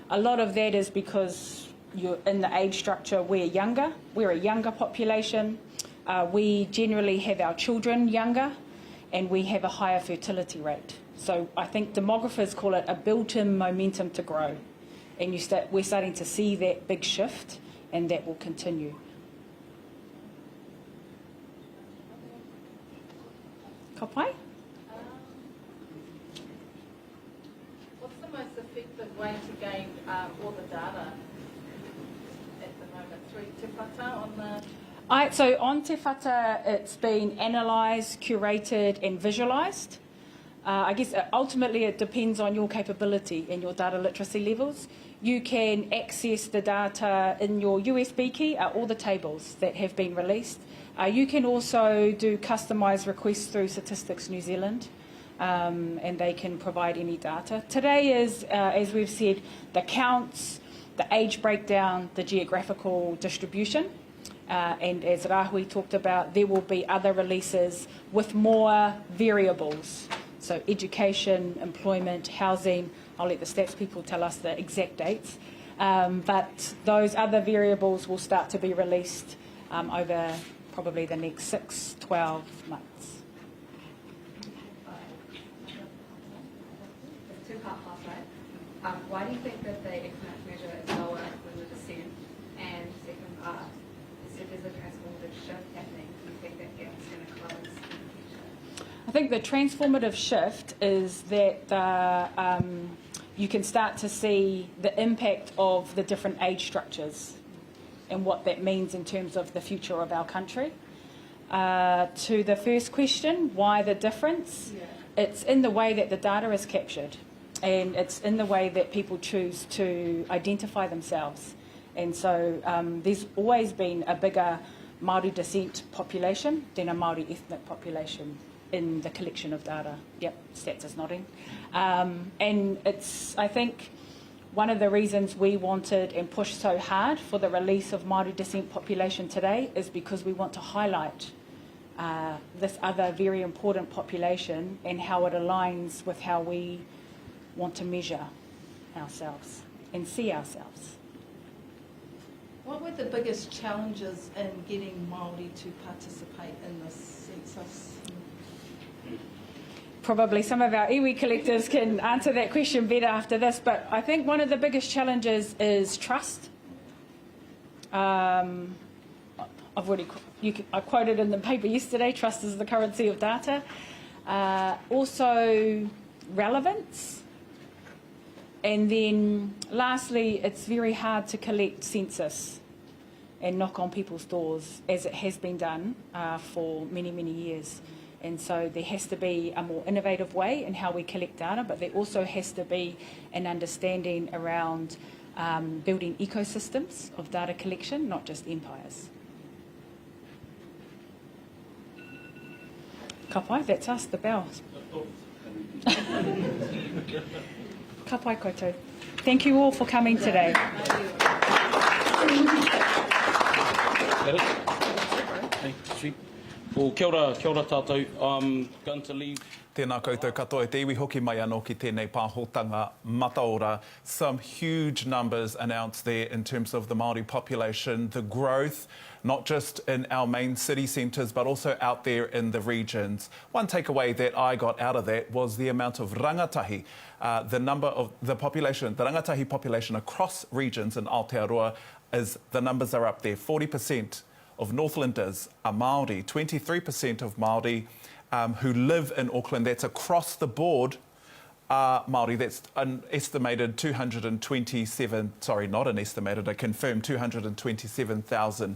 A lot of that is because you're in the age structure, we're younger. We're a younger population. Uh, we generally have our children younger and we have a higher fertility rate. So I think demographers call it a built-in momentum to grow. And you start, we're starting to see that big shift and that will continue. Ka pai? Um, what's the most effective way to gain um, all the data at the moment? Through Te Whata on the... I, so on Te Whata, it's been analysed, curated and visualised. Uh, I guess uh, ultimately it depends on your capability and your data literacy levels. You can access the data in your USB key, uh, all the tables that have been released. Uh, you can also do customised requests through Statistics New Zealand. Um, and they can provide any data. Today is, uh, as we've said, the counts, the age breakdown, the geographical distribution. Uh, and as Rahui talked about, there will be other releases with more variables. So education, employment, housing. I'll let the stats people tell us the exact dates. Um, but those other variables will start to be released um, over probably the next 6, 12 months. Two-part pathway. Um, why do you think that the ethnic measure is lower than the descent? And second part, is if there's a transformative shift happening, do you think that gap's going to close in the future? I think the transformative shift is that the, um, you can start to see the impact of the different age structures and what that means in terms of the future of our country. Uh, to the first question, why the difference? Yeah. It's in the way that the data is captured and it's in the way that people choose to identify themselves. And so um, there's always been a bigger Māori descent population than a Māori ethnic population in the collection of data. Yep, stats is nodding. Um, and it's, I think, one of the reasons we wanted and pushed so hard for the release of Māori descent population today is because we want to highlight uh, this other very important population and how it aligns with how we want to measure ourselves and see ourselves. What were the biggest challenges in getting Māori to participate in this census? Probably some of our iwi collectives can answer that question better after this, but I think one of the biggest challenges is trust. Um, I've already you, I quoted in the paper yesterday, trust is the currency of data. Uh, also, relevance. And then lastly, it's very hard to collect census and knock on people's doors as it has been done uh, for many, many years. And so there has to be a more innovative way in how we collect data, but there also has to be an understanding around um, building ecosystems of data collection, not just empires. Ka pai, that's us, the bell. Ka pai koutou. Thank you all for coming today. Well, kia ora, kia ora tātou. I'm going to leave. Tēnā koutou katoa e te iwi hoki mai anō ki tēnei pāhotanga mataora. Some huge numbers announced there in terms of the Māori population, the growth, not just in our main city centres but also out there in the regions. One takeaway that I got out of that was the amount of rangatahi, uh, the number of the population, the rangatahi population across regions in Aotearoa is, the numbers are up there, 40% of Northlanders are Māori, 23% of Māori um, who live in Auckland, that's across the board, are Māori. That's an estimated 227, sorry, not an estimated, a confirmed 227,000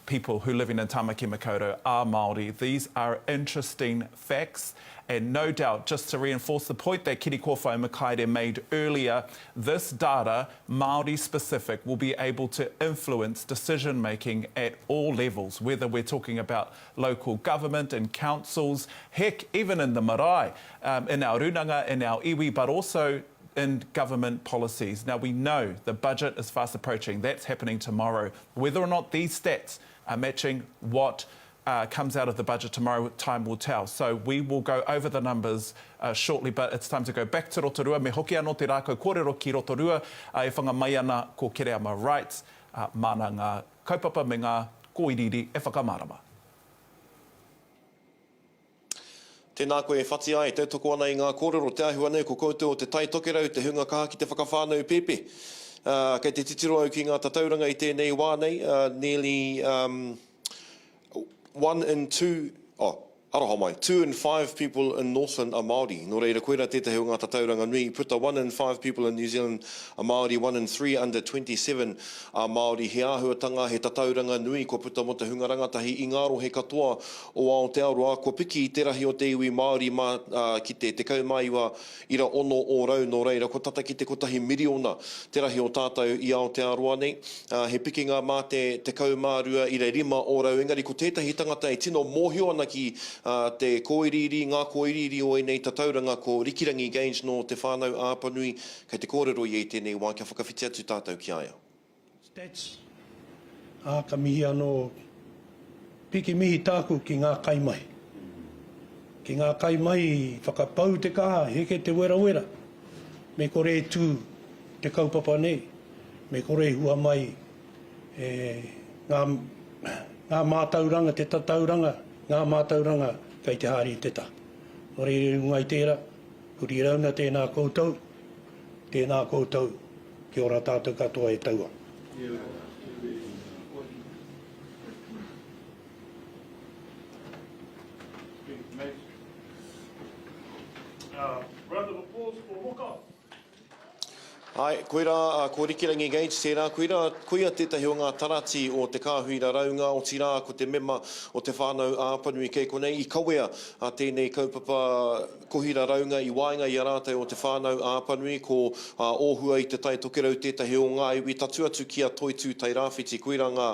people who live in Tamaki Makaurau are Māori. These are interesting facts and no doubt, just to reinforce the point that Kirikōwhai Mikaere made earlier, this data, Māori specific, will be able to influence decision making at all levels, whether we're talking about local government and councils, heck, even in the marae, um, in our runanga, in our iwi, but also in government policies. Now, we know the budget is fast approaching. That's happening tomorrow. Whether or not these stats are matching what uh, comes out of the budget tomorrow, time will tell. So we will go over the numbers uh, shortly, but it's time to go back to Rotorua. Me hoki anō te rākau kōrero ki Rotorua uh, e whanga mai ana ko Kereama Wright, uh, māna ngā kaupapa me ngā kōiriiri e whakamārama. Tēnā koe e whati ai, tautoko ana i ngā kōrero, te āhua nei ko koutou o Te Tai Tokerau te hunga kaha ki te whakawhānau pēpi. Ā, kei te titiro au ki ngā tatauranga i tēnei wā nei, ā, nearly, um, one in two, oh, aroha mai, two in five people in Northland are Māori. Nō reira, koirā tētahi o ngā tatauranga nui i puta, one in five people in New Zealand are Māori, one in three under 27 are Māori. He āhuatanga, he tatauranga nui kua puta mō te hunga rangatahi i ngā rohe katoa o Aotearoa, kua piki te rahi o te iwi Māori mā, ā, ki te 19 ira ono ōrau, nō reira, kua tata ki te kotahi miriona te rahi o tātou i Aotearoa nei. Ā, he pikinga mā te 12 ira rima ōrau, engari ko tētahi tangata e tino mōhio ana ki, ā, te kōiriiri, ngā kōiriiri o ēnei tatauranga ko Rikirangi Gage nō Te Whānau-a-Apanui, kei te kōrero ia i tēnei wā kia whakawhiti atu tātou ki a ia. Stats, ā, ka mihi anō, piki mihi tāku ki ngā kaimahi. Ki ngā kaimahi i whakapau te kaha, heke te werawera, me kore e tū te kaupapa nei, me kore e hua mai e, ngā, ngā mātauranga, te tatauranga, ngā mātauranga kei te haere i te taha. Nō reira i runga i tērā, huri rauna tēnā koutou, tēnā koutou. Kia ora tātou katoa e taua. Round of applause for Moka. Āe, koirā, ko Rikirangi Gage tērā, koirā, koia tētahi o ngā tarati o Te Kāhui Raraunga, otirā ko te mema o Te Whānau a Apanui kei konei i kawea a tēnei kaupapa Kohi raraunga i waenga i a rātou o Te Whānau a Apanui, ko Ōhua i Te Tai Tokerau tētahi o ngā iwi tatū atu ki a Toitū Tairāwhiti. Koirā ngā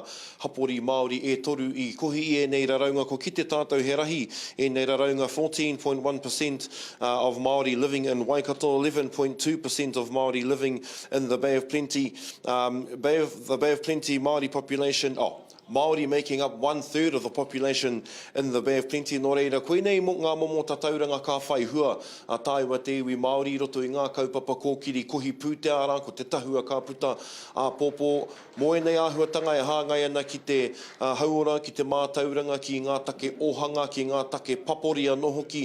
hapori Māori e toru i kohi i ēnei raraunga. Kua kite tātou he rahi ēnei raraunga, 14.1 percent of Māori living in Waikato, 11.2 percent of Māori living in the Bay of Plenty, Bay of, the Bay of Plenty Māori population, oh. Māori making up one third of the population in the Bay of Plenty. Nō reira, koinei ngā momo tatauranga ka whai hua a tāua te iwi Māori i roto i ngā kaupapa kōkiri kohi pūtea, arā, ko te tahua ka puta āpōpō. Mō ēnei āhuatanga e hāngai ana ki te hauora, ki te mātauranga, ki ngā take ōhanga, ki ngā take papori anō hoki,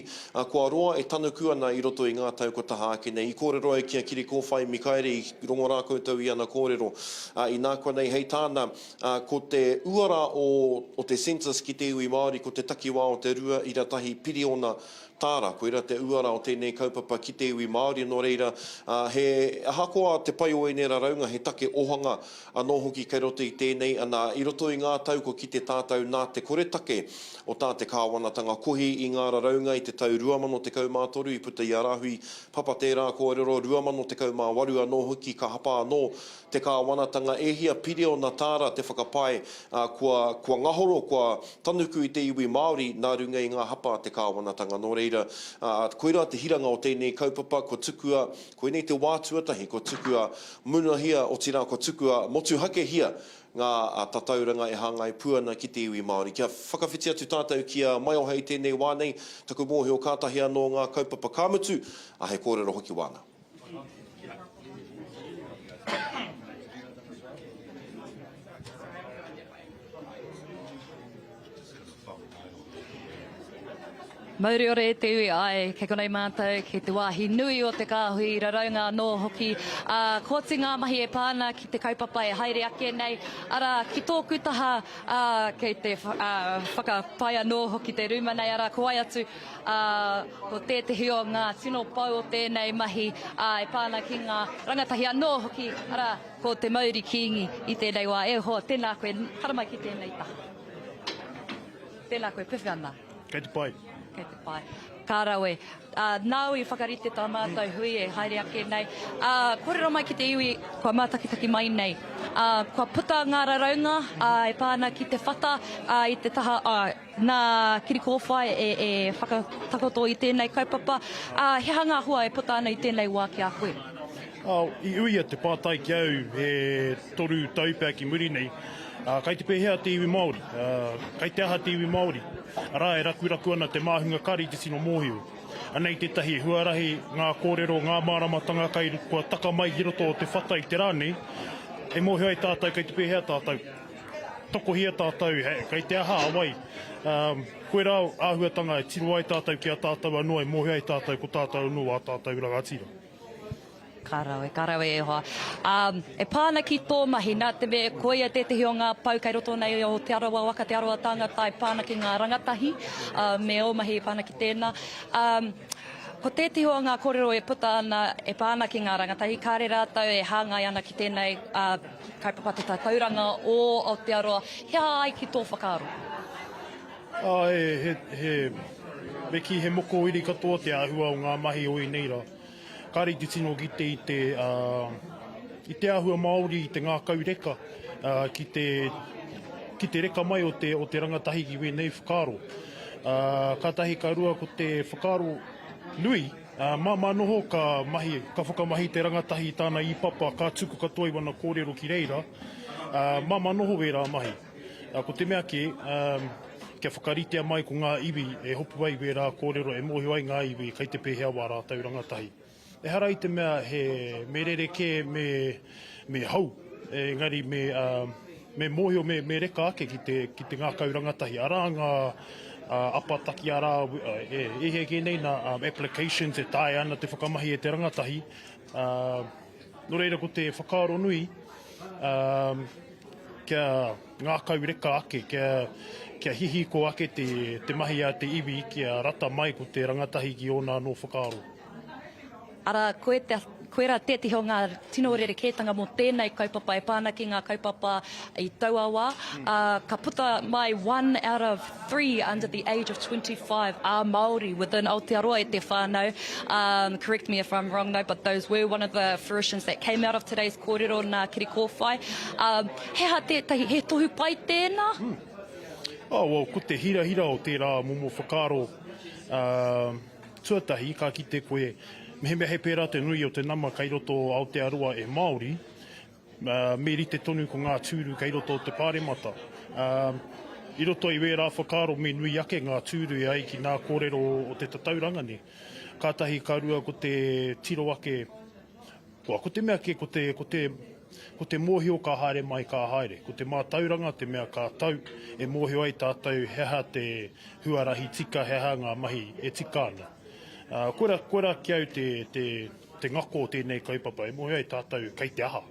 kua roa e tanuku ana i roto i ngā tau kua taha ake nei. I kōrero au ki a Kirikōwhai Mikaere, i rongo rā koutou i ana kōrero. Inā konei, hei tāna, ko te uara o te census ki te iwi Māori ko te takiwā o te 2.1 piriona tāra. Koirā te uara o tēnei kaupapa ki te iwi Māori, nō reira, he ahakoa te pai o ēnei raraunga, he take ohanga anō hoki kei roto i tēnei, ana, i roto i ngā tau kua kite tātou nā te koretake o tā te kāwanatanga kohi i ngā raraunga i te tau 2013 i puta i a Rahui Papa tērā kōrero, 2018 anō hoki ka hapa anō te kāwanatanga e hia piriona tāra te whakapae, ā, kua, kua ngahoro, kua tanuku i te iwi Māori nā runga i ngā hapa a te kāwanatanga. Nō reira, ā, koirā te hiranga o tēnei kaupapa, kua tukua, koinei te wā tuatahi kua tukua munahia, otirā kua tukua motuhakehia ngā tatauranga e hāngai pū ana ki te iwi Māori. Kia whakawhiti atu tātou ki a Maioha i tēnei wā nei, taku mōhio kātahi anō ngā kaupapa ka mutu, ā, he kōrero hoki wāna. Mauri ora e te iwi, ae, kei konei mātou ki te wāhi nui o te kāhui raraunga anō hoki, ā, kua oti ngā mahi e pā ana ki te kaupapa e haere ake nei, arā, ki tōku taha, ā, kei te, ā, whakapai anō hoki te rūma nei, arā, ko wai atu, ā, ko tētehi o ngā tino pou o tēnei mahi, ā, e pā ana ki ngā rangatahi anō hoki, arā, ko Te Mauri Kīngi i tēnei wā. E hoa, tēnā koe, haramai ki tēnei taha. Tēnā koe, pewhea ana? Kei te pai. Kei te pai. Ka rawe. Ā, nāu i whakarite tā mātou hui e haere ake nei. Ā, kōrero mai ki te iwi kua mātakitaki mai nei. Ā, kua puta ngā raraunga, ā, e pā ana ki te whata, ā, i te taha, ā, Nā Kirikōwhai e whakatakoto i tēnei kaupapa, ā, he aha ngā hua e puta ana i tēnei wā ki a koe? I uia te pātai ki au e toru tau pea ki muri nei, kei te pēhea te iwi Māori? Kei te aha te iwi Māori? Arā, e rakuraku ana te māhunga kare i te tino mōhio. Anei tētahi huarahi, ngā kōrero, ngā māramatanga kai kua taka mai ki roto o te whata i te rā nei, e mōhio ai tātou kei te pēhea tātou. Tokohia tātou, kei te aha a wai? Koirā āhuatanga e tiro ai tātou ki a tātou anō, e mōhio ai tātou ko tātou anō ā tātou rangatira. Ka rawe, ka rawe e hoa. E pā ana ki tō mahi, nā te mea koia tētehi o ngā pou kei roto nei o Te Arawa Waka, Te Arawa Tāngata e pā ana ki ngā rangatahi, me ō mahi e pā ana ki tēnā. Ko tētehi o ngā kōrero e puta ana e pā ana ki ngā rangatahi, kāre rātou e hāngai ana ki tēnei Kaupapa te tatauranga o Aotearoa, he aha ai ki tō whakaaro? Āe, he, he, me kī he mokoiri katoa te āhua o ngā mahi o ēnei rā. Kāre i te tino kite i te, ā, i te āhua Māori, i te ngākau reka, ā, ki te, ki te reka mai o te, o te rangatahi ki wēnei whakaaro. Ā, kātahi ka rua ko te whakaaro nui, Ā, māmā noho ka mahi, ka whakamahi te rangatahi i tāna īpapa, ka tuku katoa i wana kōrero ki reira, ā, māmā noho wērā mahi. Ā, ko te mea kē, ā, kia whakaritea mai ko ngā iwi e hopu ai wērā kōrero, e mōhio ai ngā iwi kei te pēhea wā rātou rangatahi. Ehara i te mea he, me rerekē, me, me hou, engari me, ā, me mōhio, me, me reka ake ki te, ki te ngākau rangatahi. Arā ngā apataki, arā, e, e hia kē nei nā applications e taea ana te whakamahi e te rangatahi. Ā, nō reira ko te whakaaro nui, ā, kia ngākau reka ake, kia, kia hihiko ake te, te mahi a te iwi, kia rata mai ko te rangatahi ki ōna anō whakaaro. Arā, koe te, koirā tētehi o ngā tino rerekētanga mō tēnei kaupapa e pā ana ki ngā kaupapa i taua wā, ā, ka puta mai one out of three under the age of 25 are Māori within Aotearoa e te whānau, um, correct me if I'm wrong though, but those were one of the fruitions that came out of today's kōrero nā Kirikōwhai. Um, he aha tētahi, he tohu pai tēnā? Mm. Oh, well, ko te hirahira o tērā momo whakaaro, uh, Tuatahi, ka kite koe, mehemea he pērā te nui o te nama kei roto o Aotearoa e Māori, Me rite tonu ko ngā tūru kei roto o te Pāremata. I roto i wērā whakaaro me nui ake ngā tūru e ai ki ngā kōrero o te tatauranga nei. Kātahi ka rua ko te tiro ake, kua, ko te mea kē ko te, ko te, ko te mōhio ka haere mai ka haere. Ko te mātauranga te mea ka tau e mōhio ai tātou he aha te huarahi tika, he aha ngā mahi e tika ana. Koira, koira ki au te, te, te ngako o tēnei kaupapa, e mōhio ai tātou kei te aha.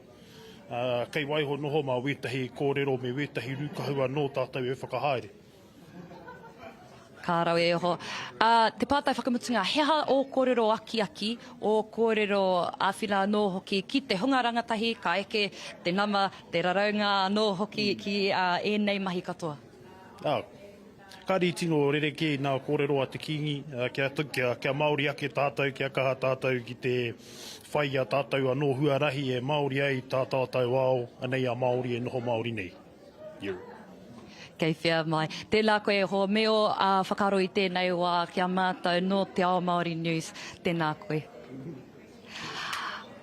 Kei waiho noho mā wētahi kōrero me wētahi rūkahu anō tātou e whakahaere. Ka rawe e oho. Ā, te pātai whakamutunga, he aha ō kōrero akiaki, ō kōrero āwhina anō hoki ki te hunga rangatahi ka eke te nama, te raraunga anō hoki ki ēnei mahi katoa? Ā, Kāre i tino rerekē i nā kōrero a te Kīngi, kia, kia, kia Māori ake tātou, kia kaha tātou ki te whai i a tātou anō huarahi e Māori ai tā tātou ao, anei a Māori e noho Māori nei. Yeah. Kei whea mai. Tēnā koe e hoa, me ō whakaaro i tēnei wā ki a mātou nō Te Ao Māori News. Tēnā koe.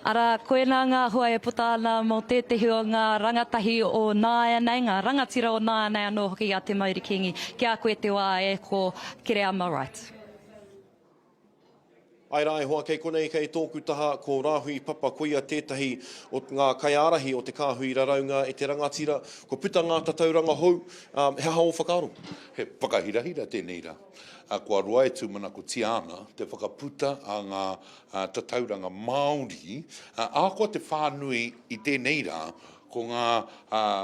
Arā, koinā ngā hua e puta ana mō tētehi o ngā rangatahi o nāianei, ngā rangatira o nāianei anō hoki a Te Mauri Kīngi. Ki a koe te wā e ko Kereama Wright. Ae rā e hoa kei konei kei tōku taha ko Rāhui Papa koia tētahi o ngā kaiārahi o te kāhui raraunga e te rangatira. Kua puta ngā tatauranga hou, he aha ō whakaaro? He whakahirahira tēnei rā. Kua roa e tūmanakotia ana te whakaputa a ngā tatauranga Māori, ahakoa te whānui i tēnei rā, ko ngā,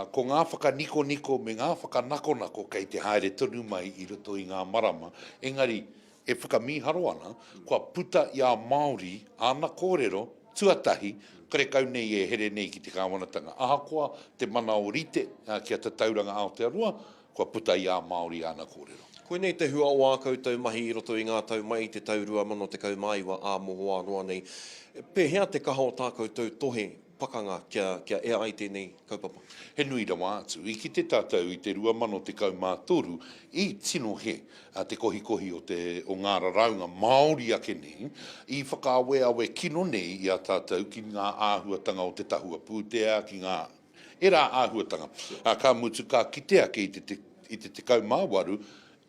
ko ngā whakanikoniko me ngā whakanakonako kei te haere tonu mai i roto i ngā marama, engari e whakamīharo ana, kua puta i a Māori āna kōrero tuatahi, karekau nei e here nei ki te kāwanatanga, ahakoa te mana ōrite ki a Tatauranga Aotearoa, Kua puta i a Māori āna kōrero. Koinei te hua o ā koutou mahi i roto i ngā tau mai i te tau 2019 ā mohoā noa nei. Pēhea te kaha o tā koutou tohe pakanga kia, kia ea ai tēnei kaupapa? He nui rawa atu. I kite tātou i te 2013 i tino hē te kohikohi o te, o ngā raraunga Māori ake nei, i whakaaweawe kino nei i a tātou ki ngā āhuatanga o te tahua pūtea, ki ngā Ērā āhuatanga. Ā, ka mutu, ka kite ake i te, i te 18,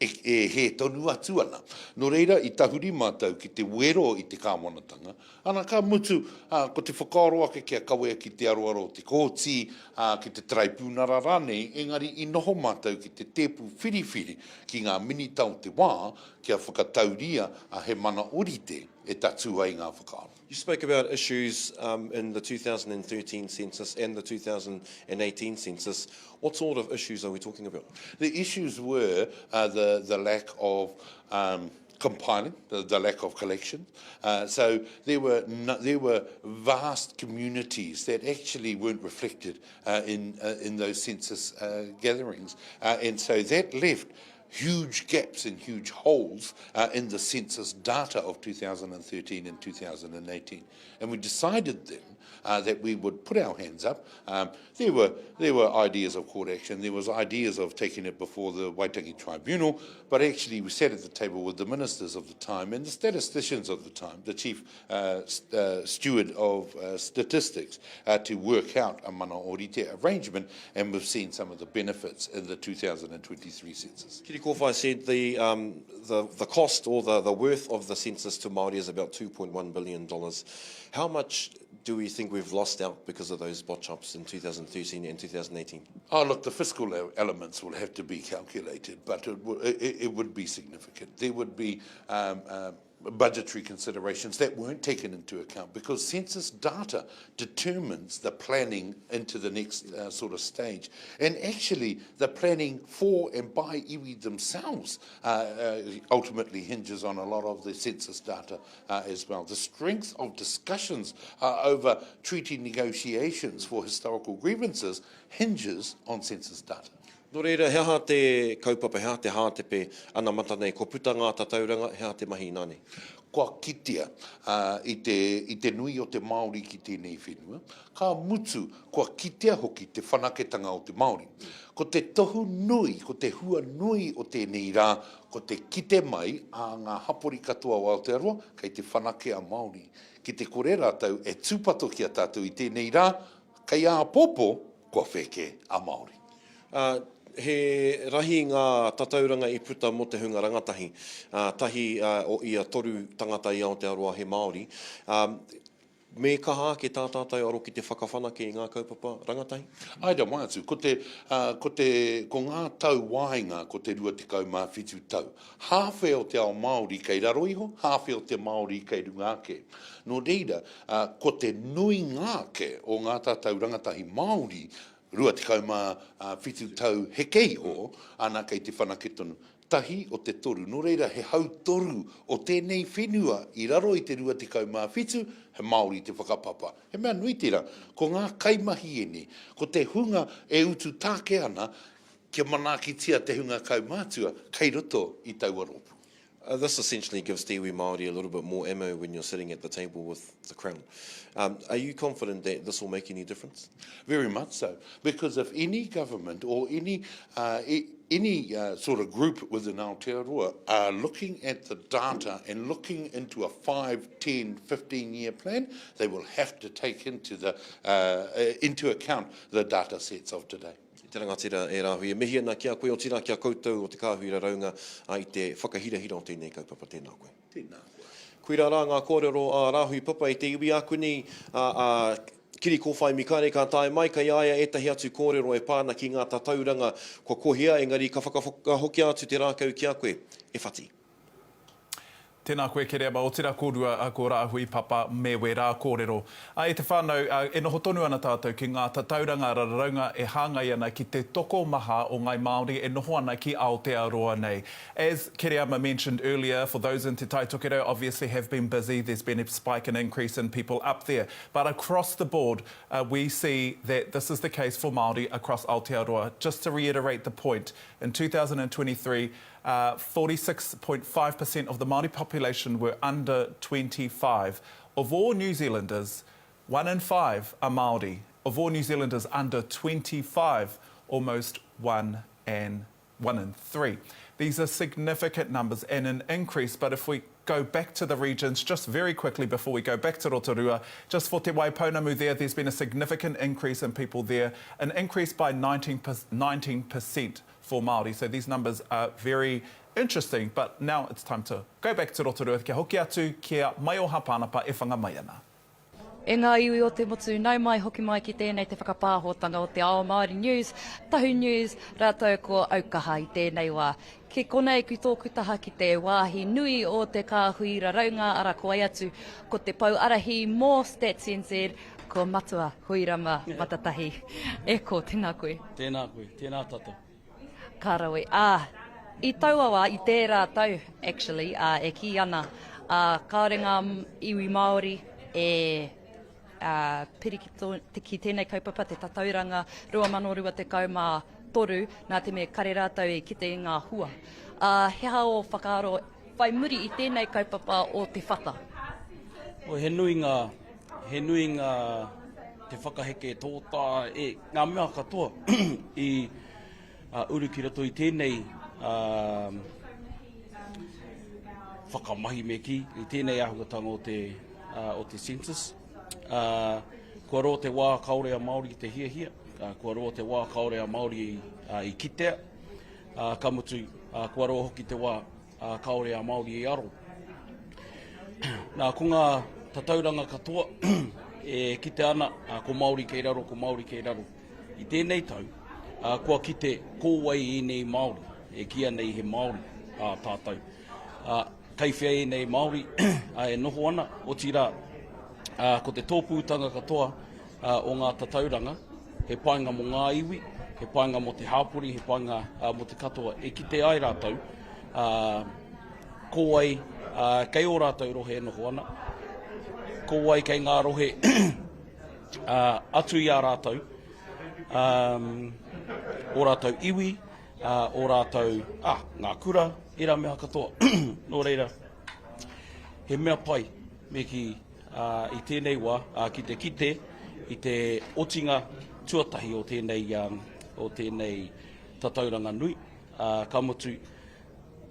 e, e hē tonu atu ana. Nō reira, i tahuri mātou ki te wero i te kāwanatanga, ana, ka mutu, ā, ko te whakaaro ake kia kawea ki te aroaro o te kōti, ā, ki te taraipiunara rānei, engari i noho mātou ki te tēpu whiriwhiri ki ngā minita o te wā kia whakatauria he mana orite e tatū ai ngā whakaaro. You spoke about issues um, in the 2013 census and the 2018 census. What sort of issues are we talking about? The issues were uh, the, the lack of um, compiling, the, the lack of collection. Uh, so there were, no, there were vast communities that actually weren't reflected uh, in, uh, in those census uh, gatherings. Uh, and so that left huge gaps and huge holes uh, in the census data of 2013 and 2018. And we decided then uh, that we would put our hands up. Um, there, were, there were ideas of court action, there was ideas of taking it before the Waitangi Tribunal, but actually we sat at the table with the ministers of the time and the statisticians of the time, the chief uh, st uh, steward of uh, statistics, uh, to work out a mana orite arrangement, and we've seen some of the benefits in the 2023 census. Kiri Kōwhai said the, um, the, the cost or the, the worth of the census to Māori is about $2.1 billion. How much do we think we've lost out because of those botch-ups in 2013 and 2018? Oh, look, the fiscal elements will have to be calculated, but it, it, it would be significant. There would be um, uh, budgetary considerations that weren't taken into account because census data determines the planning into the next uh, sort of stage. And actually, the planning for and by iwi themselves uh, uh, ultimately hinges on a lot of the census data uh, as well. The strength of discussions uh, over treaty negotiations for historical grievances hinges on census data. Nō reira, he aha te kaupapa, he aha te hātepe anamata nei? Kua puta ngā tatauranga, he aha te mahi inānei? Kua kitea i te, i te nui o te Māori ki tēnei whenua, ka mutu, kua kitea hoki te whanaketanga o te Māori. Ko te tohu nui, ko te hua nui o tēnei rā, ko te kite mai a ngā hapori katoa o Aotearoa, kei te whanake a Māori. Ki te kore rātou e tūpato ki a tātou i tēnei rā, Kei āpōpō, kua whē kē a Māori. Ā, he rahi ngā tatauranga i puta mō te hunga rangatahi. Ā, tahi o ia toru tangata i Aotearoa he Māori. Ā, me kaha ake tā tātou aro ki te whakawhanake i ngā kaupapa rangatahi? Āe rawa atu, ko te, ā, ko te, ko ngā tau waenga ko te 27 tau. Hāwhe o te ao Māori kei raro iho, hāwhe o te Māori kei runga ake. Nō reira, ā, ko te nuinga ake o ngā tātou rangatahi Māori 27 tau heke iho, ana kei te whanake tonu. Tahi o te toru, nō reira he hautoru o tēnei whenua i raro i te 27, he Māori te whakapapa. He mea nui tērā. Ko ngā kaimahi ēnei, ko te hunga e utu tāke ana kia manaakitia te hunga kaumātua kei roto i taua rōpū. This essentially gives te iwi Māori a little bit more ammo when you're sitting at the table with the Crown. Um, are you confident that this will make any difference? Very much so, because if any government or any, uh, any uh, sort of group within Aotearoa are looking at the data and looking into a 5, 10, 15 year plan, they will have to take into, the, uh, into account the data sets of today. Te rangatira e Rāhui, e mihi ana ki a koe, otirā ki a koutou o Te Kāhui Raraunga i te whakahirahira o tēnei kaupapa. Tēnā koe. Tēnā koe. Koirā rā ngā kōrero a Rāhui Papa i te iwi ākuni, a, a Kiri Kōwhai Mikare ka tae mai, kei a ia ētahi atu kōrero e pā ana ki ngā tatauranga kua kohia, engari ka whakahokia atu te rākau ki a koe, e Whati. Tēnā koe Kereama, otira kōrua ko Rāhui Papa me wērā kōrero. A e te whānau, e noho tonu ana tātou ki ngā tatauranga raraunga e hāngai ana ki te tokomaha o Ngai Māori e noho ana ki Aotearoa nei. As Kereama mentioned earlier, for those in Te Tai Tokerau obviously have been busy, there's been a spike and increase in people up there. But across the board, we see that this is the case for Māori across Aotearoa. Just to reiterate the point, in 2023, 46.5% of the Māori population were under 25. Of all New Zealanders, one in five are Māori. Of all New Zealanders under 25, almost one and one in three. These are significant numbers and an increase, but if we go back to the regions just very quickly before we go back to Rotorua, just for Te Waipounamu there, there's been a significant increase in people there, an increase by 19% for Māori. So these numbers are very interesting, but now it's time to go back to Rotorua kia hoki atu ki a Maioha Pānapa e whanga mai ana. E ngā iwi o te motu, nau mai hoki mai ki tēnei te whakapāhotanga o te Ao Māori News, Tahu News, rātou ko Aukaha i tēnei wā. Ki konei ki tōku taha ki te wāhi nui o te kāhui raraunga ara ko wai atu, ko te pou arahi mō Stats NZ, ko Matua Huirama Matatahi. E kō, tēnā koe. Tēnā koe, tēnā tātou. Ka rawe. Ā, i taua wā, i tērā tau, actually, ā, e kī ana, ā, kāore ngā iwi Māori e, ā, piri ki tō, ki tēnei kaupapa, te Tatauranga 2023, nā te mea kare rātou e kite i ngā hua. Ā, he aha ō whakaaro whai muri i tēnei kaupapa o Te Whata? Oh, he nui ngā, he nui ngā, te whakaheke tōtā, e, ngā mea katoa i uh, uru ki roto i tēnei uh, whakamahi me kī, i tēnei āhuatanga o te, uh, o te census. Uh, kua roa te wā kāore a Māori i te hiahia, uh, kua roa te wā kāore a Māori i, uh, i kitea, uh, ka mutu, uh, kua roa hoki te wā ā, kāore a Māori i aro. Nā, ko ngā tatauranga katoa e kite ana, ā, ko Māori kei raro, ko Māori kei raro. I tēnei tau, ā, kua kite ko wai ēnei Māori, e kīia nei he Māori ā tātou. Ā, kei whea ēnei Māori ā, e noho ana, otirā, ā, ko te tōpūtanga katoa ā, o ngā tatauranga, he painga mō ngā iwi, he painga mō te hāpori, he painga mō te katoa e kite ai rātou ko wai kei ō rātou rohe e noho ana, ko wai kei ngā rohe atu i a rātou, ō rātou iwi, ō rātou, ah, ngā kura, ērā mea katoa. Nō reira, he mea pai me kī i tēnei wā ki te kite i te otinga tuatahi o tēnei, o tēnei tatauranga nui, ka mutu,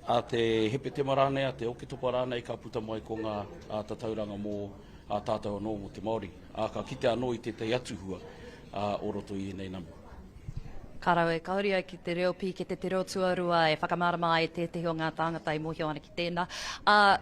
a te Hepetema rānei, a te Oketopa rānei ka puta mai ko ngā tatauranga mō a tātou anō mō te Māori. Ā, ka kite anō i tētahi atu hua. o roto i ēnei nama. Ka rawe, kāore au ki te reo pīkete, te reo tuarua e whakamārama ai tētehi o ngā tāngata e mōhio ana ki tēnā. Ā,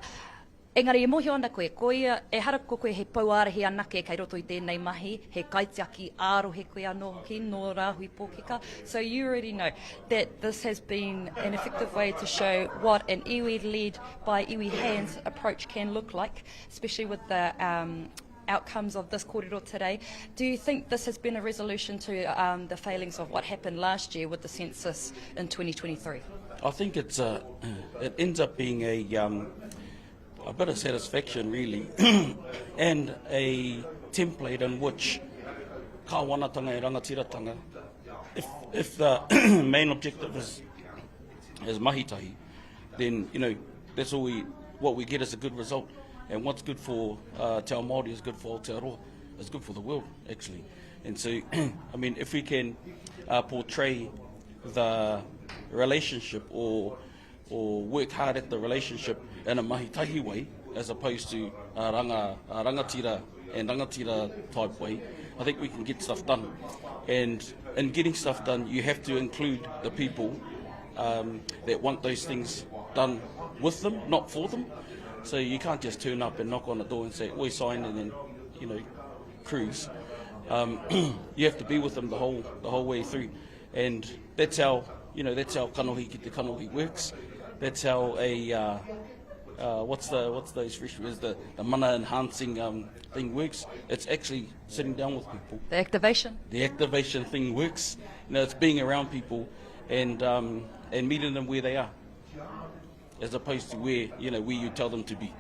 engari e mōhio ana koe, ko ia, ehara ko koe he pouārahi anake kei roto i tēnei mahi, he kaitiaki ā-rohe koe anō hoki nō Rāhui Pōkeka, so you already know that this has been an effective way to show what an iwi-led by iwi hands approach can look like, especially with the um, outcomes of this kōrero today. Do you think this has been a resolution to um, the failings of what happened last year with the census in 2023? I think it's a, it ends up being a, um, a bit of satisfaction, really, and a template in which kāwanatanga e rangatiratanga, if, if the main objective is, is mahitahi, then, you know, that's all we, what we get is a good result. And what's good for uh, Te Ao Māori is good for Aotearoa. It's good for the world, actually. And so, I mean, if we can uh, portray the relationship or or work hard at the relationship in a mahi tahi way, as opposed to a ranga, a rangatira and rangatira type way, I think we can get stuff done. And in getting stuff done, you have to include the people um, that want those things done with them, not for them. So you can't just turn up and knock on the door and say, oi, sign, and then, you know, cruise. Um, you have to be with them the whole, the whole way through. And that's how, you know, that's how kanohi ki te kanohi works. That's how a, uh, uh, what's the what's those fresh is the, the mana enhancing um, thing works. It's actually sitting down with people. The activation. The activation thing works. You know, it's being around people and um, and meeting them where they are, as opposed to where you know where you tell them to be.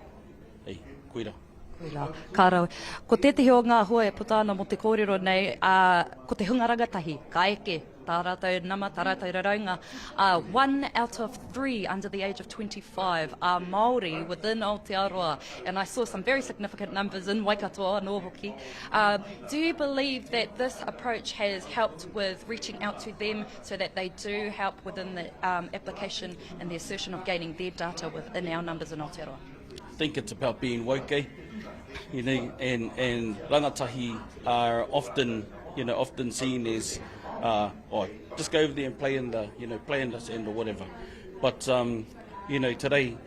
Hey, koira. Koira, ka rawe. Ko tētehi o ngā hua e puta ana mō te kōrero nei, ā, ko te hunga rangatahi, ka eke tā rātou nama, tā rātou raraunga, ā, one out of three under the age of 25 are Māori within Aotearoa, and I saw some very significant numbers in Waikato anō hoki. Um, do you believe that this approach has helped with reaching out to them so that they do help within the um, application and the assertion of gaining their data within our numbers in Aotearoa? I think it's about being woke, eh? You know, and, and rangatahi are often, you know, often seen as, uh, oh, just go over there and play in the, you know, play in the sand or whatever. But, um, you know, today,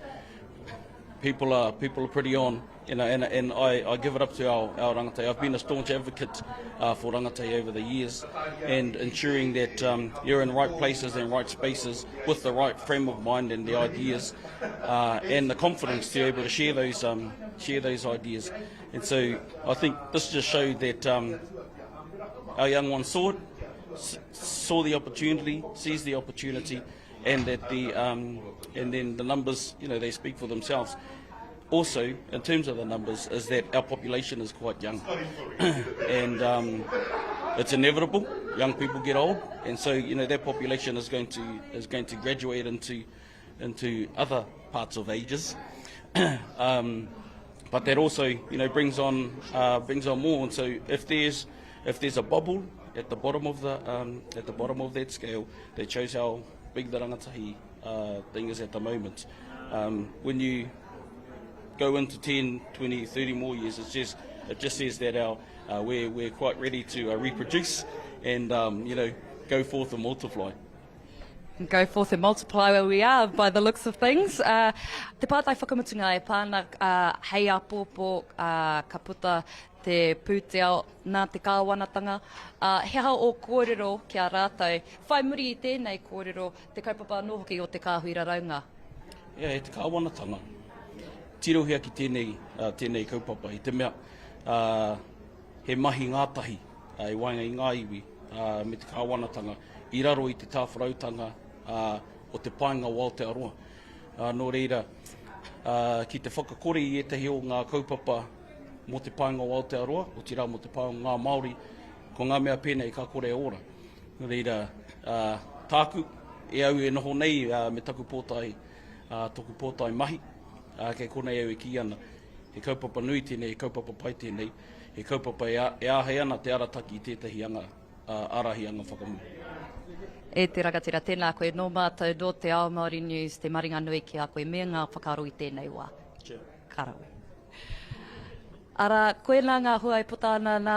people are, people are pretty on You know, and, and I, I give it up to our, our rangatahi. I've been a staunch advocate uh, for rangatahi over the years and ensuring that um, you're in right places and right spaces with the right frame of mind and the ideas uh, and the confidence to be able to share those, um, share those ideas. And so I think this just showed that um, our young ones saw it, saw the opportunity, seized the opportunity, and that the um, and then the numbers, you know, they speak for themselves also, in terms of the numbers, is that our population is quite young. and um, it's inevitable. Young people get old, and so you know that population is going to is going to graduate into into other parts of ages. um, but that also you know brings on uh, brings on more. And so if there's if there's a bubble at the bottom of the um, at the bottom of that scale that shows how big the rangatahi uh, thing is at the moment. Um, when you go into 10, 20, 30 more years, it's just, it just says that our, uh, we're, we're quite ready to uh, reproduce and, um, you know, go forth and multiply. Go forth and multiply where we are by the looks of things. Uh, te pātai whakamutunga e pā ana uh, hei āpōpō uh, ka puta te pūtea nā te kāwanatanga. Uh, he aha ō kōrero ki a rātou? Whai muri i tēnei kōrero, te kaupapa anō hoki o te kāhui raraunga. Yeah, e te kāwanatanga, tirohia ki tēnei, uh, tēnei kaupapa i te mea uh, he mahi ngātahi uh, i waenga i ngā iwi uh, me te kāwanatanga i raro i te tāwharautanga uh, o te paenga o Aotearoa. Uh, nō reira, uh, ki te whakakore i ētahi o ngā kaupapa mō te paenga o Aotearoa, otirā mō te paenga o ngā Māori, ko ngā mea pēnei ka kore e ora. Nō reira, ā, tāku, e au e noho nei ā, me taku pōtae, ā, toku pōtae mahi, ā, kei konei au e kī ana, he kaupapa nui tēnei, he kaupapa pai tēnei, he kaupapa e, e āhei ana te arataki i tētahi anga, ā, ārahi anga whakamua. E te rangatira, tēnā koe, nō mātou, nō te Ao Māori News, te maringanui ki a koe me ngā whakaaro i tēnei wā. Cheer. Ka rawe. Arā, koinā ngā hua e puta ana nā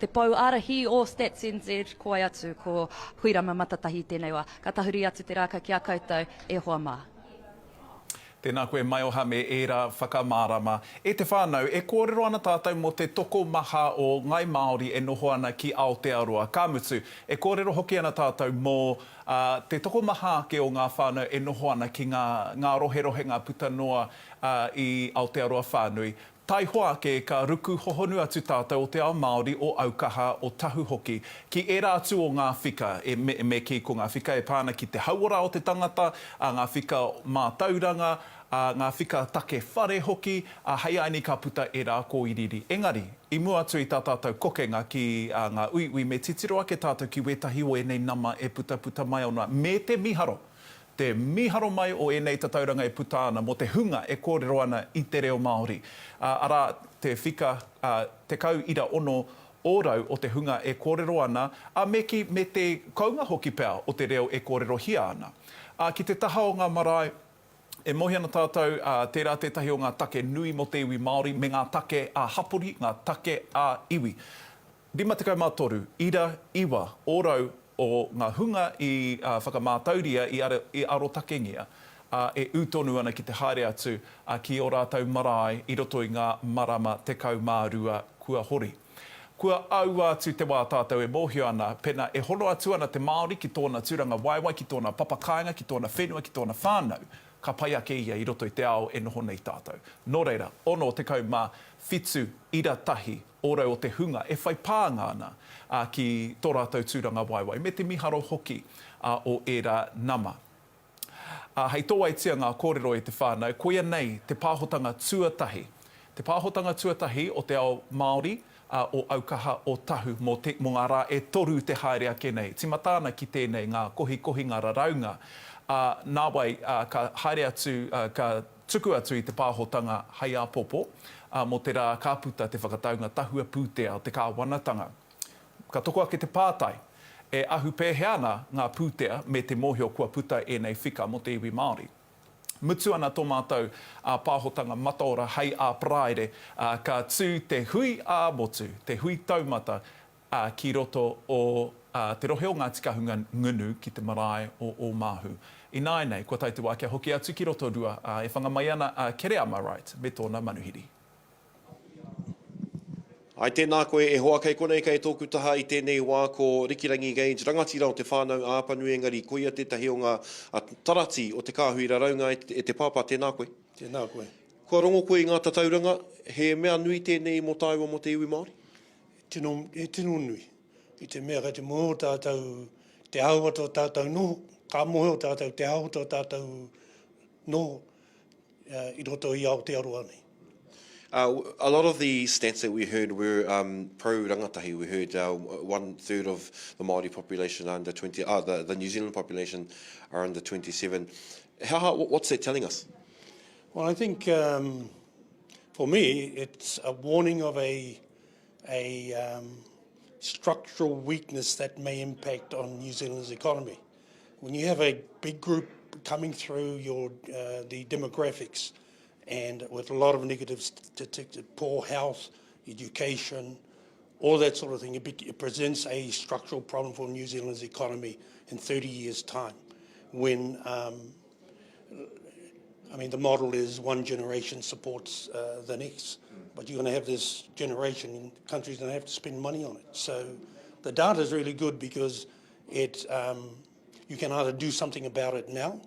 te pou ārahi o Stats NZ, ko wai atu, ko Huirama Matatahi i tēnei wā. Ka tahuri atu te rākau ki a koutou, e hoa mā. Tēnā koe Maioha me ērā whakamārama. E te whānau, e kōrero ana tātou mō te tokomaha o Ngai Māori e noho ana ki Aotearoa. Ka mutu, e kōrero hoki ana tātou mō te tokomaha ake o ngā whānau e noho ana ki ngā ngā roherohenga puta noa i Aotearoa whānui. Taihoa ake ka ruku hohonu atu tātou o te ao Māori, o Aukaha, o Tahu hoki, ki ērā atu o ngā whika, e, me, me kī ko ngā whika e pā ana ki te hauora o te tangata, ā, ngā whika mātauranga, ā, ngā whika take whare hoki, ā, hei aini ka puta ērā kōiriiri. Engari, i mua atu i tā tātou kokenga ki, ā, ngā uiui me titiro ake tātou ki wētahi o ēnei nama e putaputa mai ana, me te mīharo! Te mīharo mai o ēnei tatauranga e puta ana mō te hunga e kōrero ana i te reo Māori, arā, te whika 10.6 ōrau o te hunga e kōrero ana, ā, me kī, me te kounga hoki pea o te reo e kōrerohia ana. Ā, ki te taha o ngā marae, e mōhio ana tātou, ā, tērā tētahi o ngā take nui mō te iwi Māori me ngā take ā-hapori, ngā take ā-iwi. 53 ira iwa ōrau o ngā hunga i whakamātauria, i arotakengia, ā, e ū tonu ana ki te haere atu ki ō rātou marae i roto i ngā marama 12 kua hori. Kua aua atu te wā tātou e mōhio ana, pena e hono atu ana te Māori ki tōna tūranga waewae, ki tōna papakāinga, ki tōna whenua, ki tōna whānau, ka pai ake ia i roto i te ao e noho nei tātou. Nō reira, 67 ira tahi ōrau o te hunga e whai pānga ana ki tō rātou tūrangawaewae, me te miharo hoki o ērā nama. Ā, hei tōaitia ngā kōrero e te whānau, koia nei te pāhotanga tuatahi, te pāhotanga tuatahi o te ao Māori, ā, o Aukaha, o Tahu mō te, mō ngā rā e toru te haere ake nei. Tīmata ana ki tēnei ngā kohikohinga raraunga, ā, nāwai, ā, ka haere atu, ā, ka Tuku atu i te pāhotanga hei āpōpō, ā, mō te rā ka puta te whakataunga tahua pūtea o te kāwanatanga. Ka toko ake te pātai, e ahu pēhea ana ngā pūtea me te mōhio kua puta ēnei whika mō te iwi Māori? Mutu ana tō mātou pāhotanga mataora hei ā Paraire, ā, ka tū te hui ā-motu, te hui taumata ā, ki roto o, ā, te rohe o Ngāti Kahungunu ki te marae o Ōmāhu. Ināianei, kua tae te wā kia hoki atu ki Rotorua, ā, e whanga mai ana a Kereama Wright me tōna manuhiri. Ai tēnā koe e hoa kei konei kei tōku taha i tēnei wā ko Rikirangi Gage rangatira o Te Whānau a Apanui engari koia tētahi o ngā tarati o te kāhui raraunga e te pāpā tēnā koe. Tēnā koe. Kua rongo koe i ngā tatauranga, he mea nui tēnei mō tāua mō te iwi Māori? Tino, he tino nui. I te mea kei te mōhio tātou te āhua tō tātou noho, ka mōhio tātou te āhua tō tātou noho i roto i Aotearoa nei. Uh, a lot of the stats that we heard were um, pro-rangatahi. We heard uh, one third of the Māori population are under 20, uh, the, the New Zealand population are under 27. How, what's that telling us? Well, I think um, for me, it's a warning of a a um, structural weakness that may impact on New Zealand's economy. When you have a big group coming through your uh, the demographics and with a lot of negative statistics, poor health, education, all that sort of thing, it, it presents a structural problem for New Zealand's economy in 30 years' time when um, I mean, the model is one generation supports uh, the next, but you're going to have this generation, and countries going to have to spend money on it. So the data is really good because it, um, you can either do something about it now,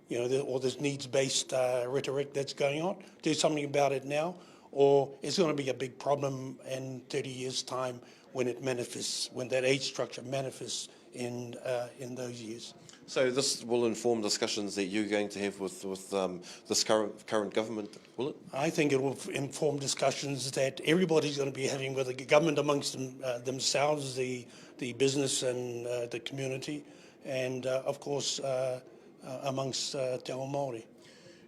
you know, or this needs-based uh, rhetoric that's going on, do something about it now, or it's going to be a big problem in 30 years' time when it manifests, when that age structure manifests in, uh, in those years. So this will inform discussions that you're going to have with, with um, this current, current government, will it? I think it will inform discussions that everybody's going to be having with the government amongst them, uh, themselves, the, the business and uh, the community, and uh, of course uh, uh, amongst uh, Te Ao Māori.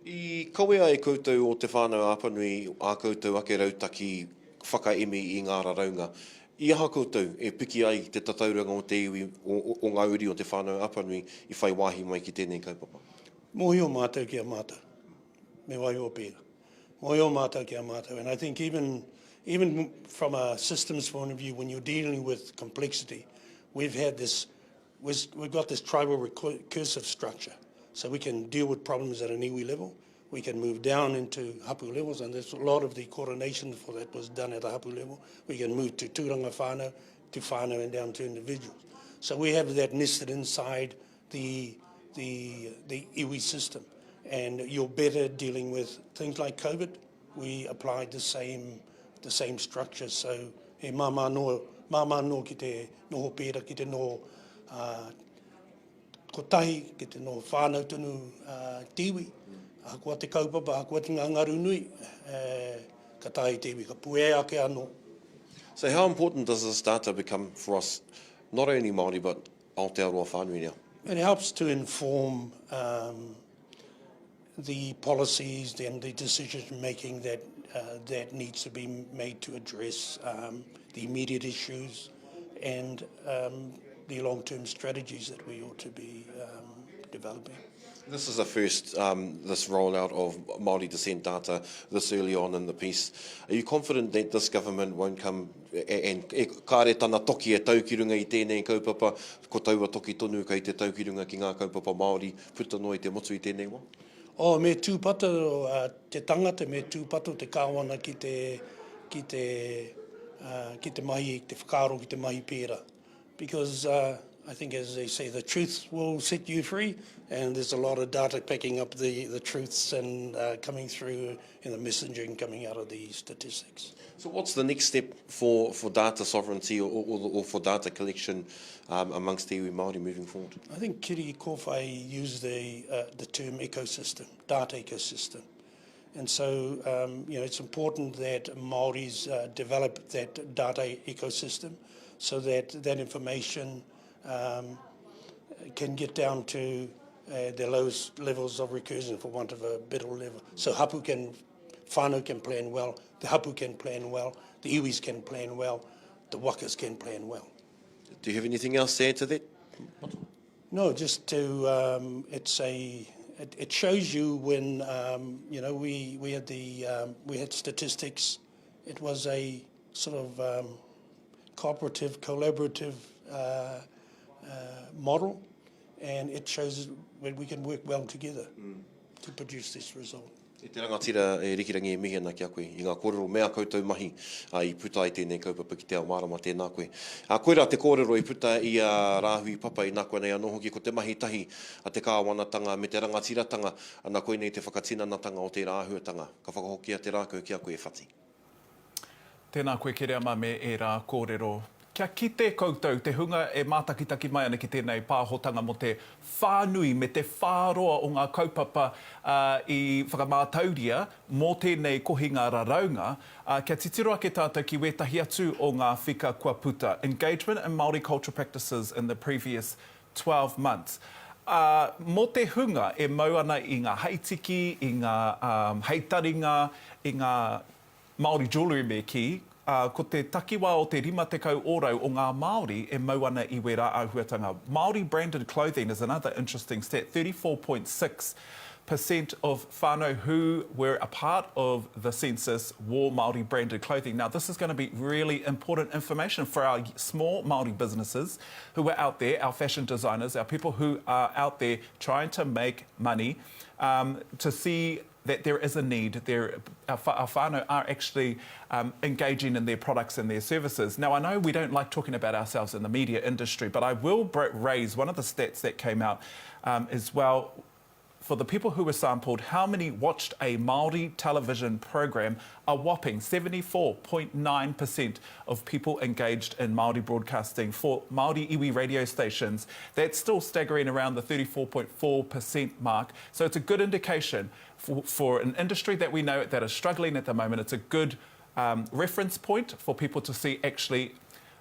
I kawea e koutou o Te Whānau Apanui ā koutou ake rautaki whakaemi i ngā raraunga. I aha koutou e piki ai te tatauranga o te iwi, o, o ngā uri o Te Whānau Apanui i whai wāhi mai ki tēnei kaupapa? Mōhio mātou ki a mātou. Me waiho pērā. Mōhio mātou ki a mātou. And I think even, Even from a systems point of view, when you're dealing with complexity, we've had this, we've got this tribal recursive structure. So we can deal with problems at an iwi level. We can move down into hapu levels, and there's a lot of the coordination for that was done at the hapu level. We can move to tūranga whānau, to whānau and down to individuals. So we have that nested inside the, the, the iwi system. And you're better dealing with things like COVID. We applied the same, the same structure. So he māmā noa, māmā noa ki te noho pērā, ki te noho uh, kotahi, ki te noho whānau tonu uh, te iwi. Ahakoa te kaupapa, ahakoa te ngā ngaru nui, eh, ka tae te iwi, ka puea ake anō. So how important does this data become for us, not only Māori but Aotearoa whānui now? It helps to inform um, the policies and the decision making that uh, that needs to be made to address um, the immediate issues and um, the long-term strategies that we ought to be um, developing. This is the first, um, this rollout of Māori descent data this early on in the piece. Are you confident that this government won't come and e kāre tana toki e tau ki runga i tēnei kaupapa, ko taua toki tonu kei te tau ki runga ki ngā kaupapa Māori puta noa i te motu i tēnei wā? Oh, me tūpato te tangata, me tūpato te kāwana ki te, ki te, ki te mahi, te whakaaro ki te mahi pērā. Because uh, I think, as they say, the truth will set you free, and there's a lot of data picking up the, the truths and uh, coming through in the messaging coming out of the statistics. So what's the next step for, for data sovereignty or, or, or for data collection um, amongst iwi Māori moving forward? I think Kiri Kōwhai used the, uh, the term ecosystem, data ecosystem. And so, um, you know, it's important that Māoris uh, develop that data ecosystem so that that information um, can get down to uh, the lowest levels of recursion, for want of a better level. So hapu can, whānau can plan well, the hapu can plan well, the iwis can plan well, the wakas can plan well. Do you have anything else to add to that? No, just to, um, it's a, it, it shows you when, um, you know, we, we had the, um, we had statistics. It was a sort of um, cooperative, collaborative uh, uh, model, and it shows when we can work well together mm. to produce this result. E te rangatira e Rikirangi e mihi ana ki a koe i ngā kōrero me ā koutou mahi i puta ai tēnei kaupapa ki te ao mārama tēnā koe. Ā, koirā te kōrero i puta i a Rāhui Papa inākuanei anō hoki ko te mahi tahi a te kāwanatanga me te rangatiratanga, ana koinei te whakatinanatanga o tērā āhuatanga. Ka whakahokia te rākau ki a koe e Whati. Tēnā koe Kereama me ērā kōrero. Kia kite koutou, te hunga e mātakitaki mai ana ki tēnei pāhotanga mō te whānui me te whāroa o ngā kaupapa i whakamātauria mō tēnei kohinga raraunga, kia titiro ake tātou ki wētahi atu o ngā whika kua puta, Engagement in Māori Cultural Practices in the Previous 12 Months. Ā, mō te hunga e mau ana i ngā heitiki, i ngā heitaringa, i ngā Māori jewellery me kī, ā, ko te takiwā o te 50 ōrau o ngā Māori e mau ana i wērā āhuatanga. Māori branded clothing is another interesting stat, 34.6 per cent of whānau who were a part of the census wore Māori branded clothing. Now this is going to be really important information for our small Māori businesses who are out there, our fashion designers, our people who are out there trying to make money, um, to see that there is a need, there, our, our whānau are actually um, engaging in their products and their services. Now, I know we don't like talking about ourselves in the media industry, but I will raise one of the stats that came out um, as well for the people who were sampled, how many watched a Māori television program? A whopping 74.9% of people engaged in Māori broadcasting for Māori iwi radio stations. That's still staggering around the 34.4% mark. So it's a good indication for, for an industry that we know that is struggling at the moment. It's a good um, reference point for people to see actually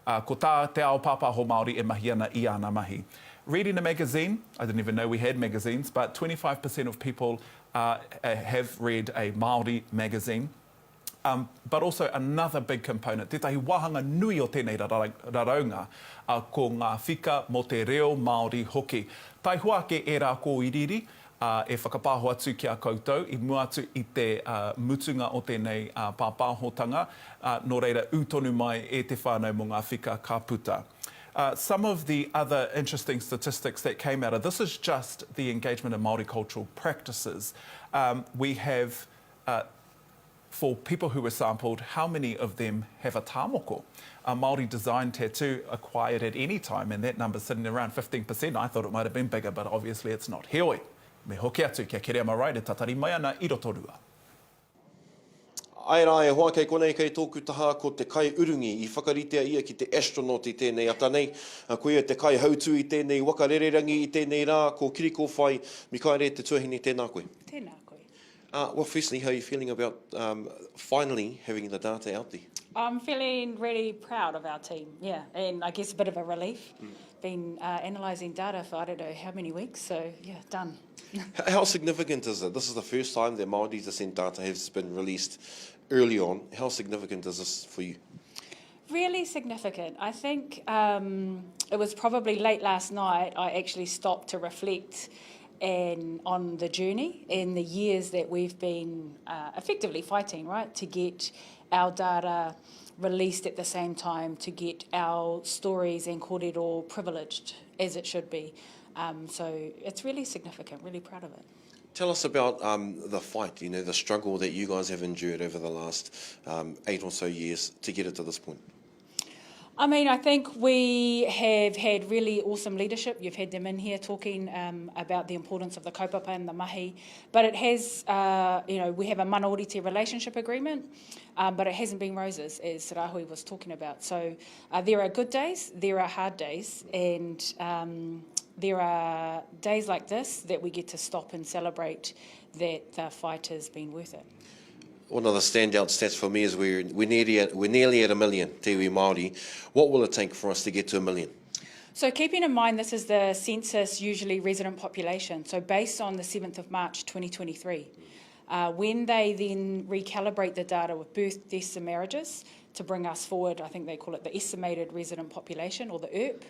uh, ko tā te ao pāpāho Māori e mahi ana i āna mahi. Reading a magazine, I didn't even know we had magazines, but 25% of people uh, have read a Māori magazine. Um, but also another big component, tētahi wāhanga nui o tēnei raraunga, uh, ko ngā whika mō te reo Māori hoki. Taihoa ake ērā kōiriiri, ā, e whakapāho atu ki a koutou i mua atu i te mutunga o tēnei pāpāhotanga, ā, nō reira ū tonu mai e te whānau mō ngā whika ka puta. Some of the other interesting statistics that came out of this is just the engagement in Māori cultural practices. Um, we have uh, for people who were sampled, how many of them have a tāmoko, a Māori design tattoo acquired at any time, and that number's sitting around 15%. I thought it might have been bigger, but obviously it's not. Heoi, me hoki atu kia Kereama Wright e tatari mai ana i Rotorua. Ae rā e hoa, kei konei kei tōku taha ko te kaiurungi i whakaritea ia ki te astronaut i tēnei ata nei. Ko ia te kaihautū i tēnei waka rererangi i tēnei rā, ko Kirikowhai Mikaere te tuahine, tēnā koe. Tēnā koe. Uh, well, firstly, how are you feeling about um, finally having the data out there? I'm feeling really proud of our team, yeah, and I guess a bit of a relief. Mm. Been uh, analysing data for I don't know how many weeks, so yeah, done. How significant is it? This is the first time that Māori descent data has been released early on. How significant is this for you? Really significant. I think um, it was probably late last night I actually stopped to reflect and on the journey and the years that we've been uh, effectively fighting, right, to get our data released at the same time, to get our stories and kōrero privileged as it should be. Um, so it's really significant, really proud of it. Tell us about um, the fight, you know, the struggle that you guys have endured over the last um, eight or so years to get it to this point. I mean, I think we have had really awesome leadership. You've had them in here talking um, about the importance of the kaupapa and the mahi. But it has, uh, you know, we have a mana ōrite relationship agreement, um, but it hasn't been roses, as Rahui was talking about. So uh, there are good days, there are hard days, and um, there are days like this that we get to stop and celebrate that the fight has been worth it. One of the standout stats for me is we're, we're, nearly, at, we're nearly at a million, Te Iwi Māori. What will it take for us to get to a million? So keeping in mind this is the census usually resident population, so based on the 7th of March 2023. Uh, when they then recalibrate the data with birth, deaths and marriages to bring us forward, I think they call it the estimated resident population or the ERP,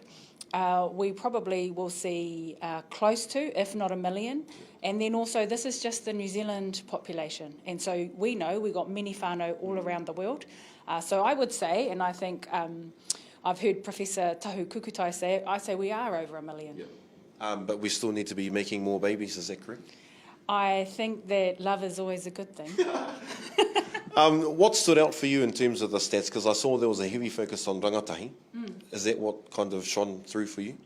uh, we probably will see uh, close to, if not a million. And then also, this is just the New Zealand population. And so we know we've got many whānau all around the world. Uh, so I would say, and I think um, I've heard Professor Tahu Kukutai say it, I say we are over a million. Yeah. Um, but we still need to be making more babies, is that correct? I think that love is always a good thing. um, what stood out for you in terms of the stats? Because I saw there was a heavy focus on rangatahi. Mm. Is that what kind of shone through for you?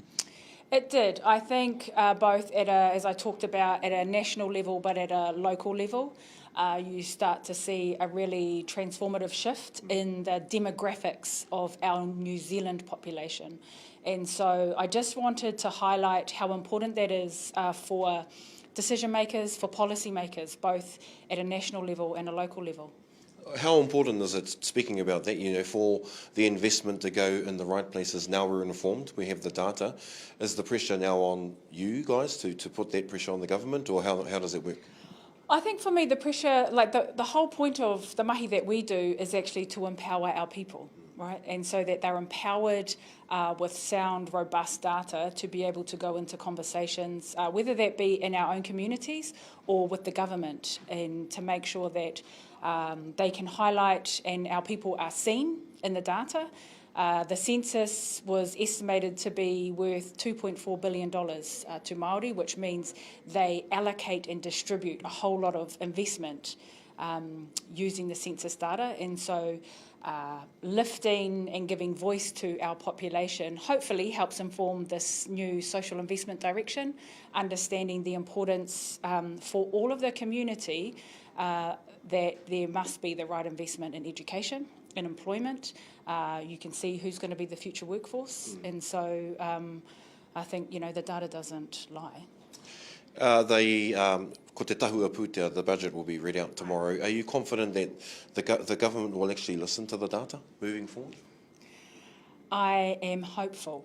It did. I think uh, both at a, as I talked about, at a national level, but at a local level, uh, you start to see a really transformative shift mm. in the demographics of our New Zealand population. And so I just wanted to highlight how important that is uh, for decision makers, for policy makers, both at a national level and a local level. How important is it, speaking about that, you know, for the investment to go in the right places? Now we're informed, we have the data. Is the pressure now on you guys to, to put that pressure on the government, or how, how does it work? I think for me, the pressure, like the, the whole point of the mahi that we do is actually to empower our people, right? And so that they're empowered uh, with sound, robust data to be able to go into conversations, uh, whether that be in our own communities or with the government, and to make sure that um, they can highlight and our people are seen in the data. Uh, the census was estimated to be worth $2.4 billion uh, to Māori, which means they allocate and distribute a whole lot of investment um, using the census data. And so uh, lifting and giving voice to our population hopefully helps inform this new social investment direction, understanding the importance um, for all of the community uh, that there must be the right investment in education and employment. Uh, you can see who's going to be the future workforce. Mm. And so um, I think, you know, the data doesn't lie. Uh, the, um, ko te tahua pūtea, the budget will be read out tomorrow. Are you confident that the, go the government will actually listen to the data moving forward? I am hopeful.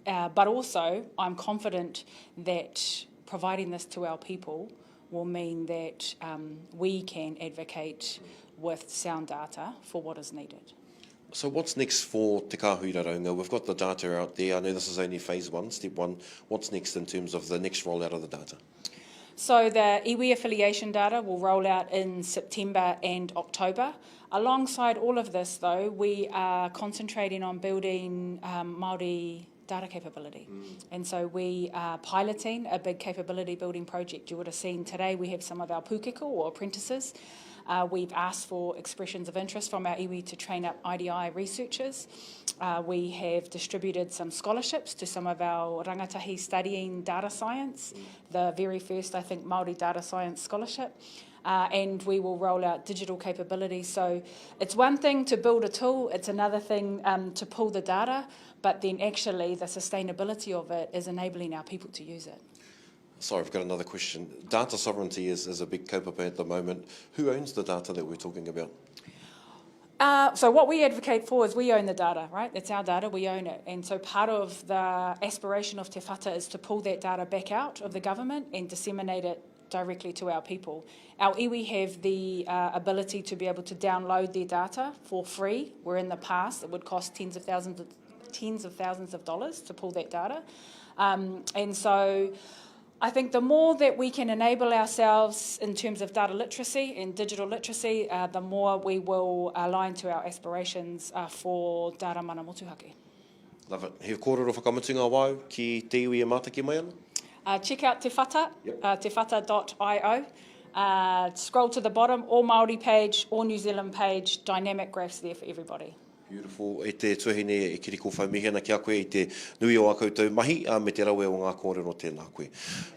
Uh, but also, I'm confident that providing this to our people will mean that um, we can advocate with sound data for what is needed. So what's next for Te Kāhui Raraunga? We've got the data out there. I know this is only phase one, step one. What's next in terms of the next rollout of the data? So the iwi affiliation data will roll out in September and October. Alongside all of this, though, we are concentrating on building um, Māori data capability. Mm. And so we are piloting a big capability building project. You would have seen today we have some of our pūkeko or apprentices. Uh, we've asked for expressions of interest from our iwi to train up IDI researchers. Uh, we have distributed some scholarships to some of our rangatahi studying data science, mm. the very first, I think, Māori data science scholarship. Uh, and we will roll out digital capability. So it's one thing to build a tool, it's another thing um, to pull the data, but then actually the sustainability of it is enabling our people to use it. Sorry, I've got another question. Data sovereignty is, is a big kaupapa at the moment. Who owns the data that we're talking about? Uh, so what we advocate for is we own the data, right? It's our data, we own it. And so part of the aspiration of Te Whata is to pull that data back out of the government and disseminate it directly to our people. Our iwi have the uh, ability to be able to download their data for free, where in the past it would cost tens of thousands of, tens of thousands of dollars to pull that data. Um, and so I think the more that we can enable ourselves in terms of data literacy and digital literacy, uh, the more we will align to our aspirations uh, for data mana motuhake. Love it. He kōrero whakamutunga wāu ki te iwi e mātaki mai ana? Uh, check out Te Whata, yep. uh, tewhata.io. Uh, scroll to the bottom, all Māori page, all New Zealand page, dynamic graphs there for everybody. Beautiful. E te tuahine e Kirikowhai mihi ana ki a koe i te nui o a koutou mahi, ā, me te rawe o ngā kōrero tēnā koe.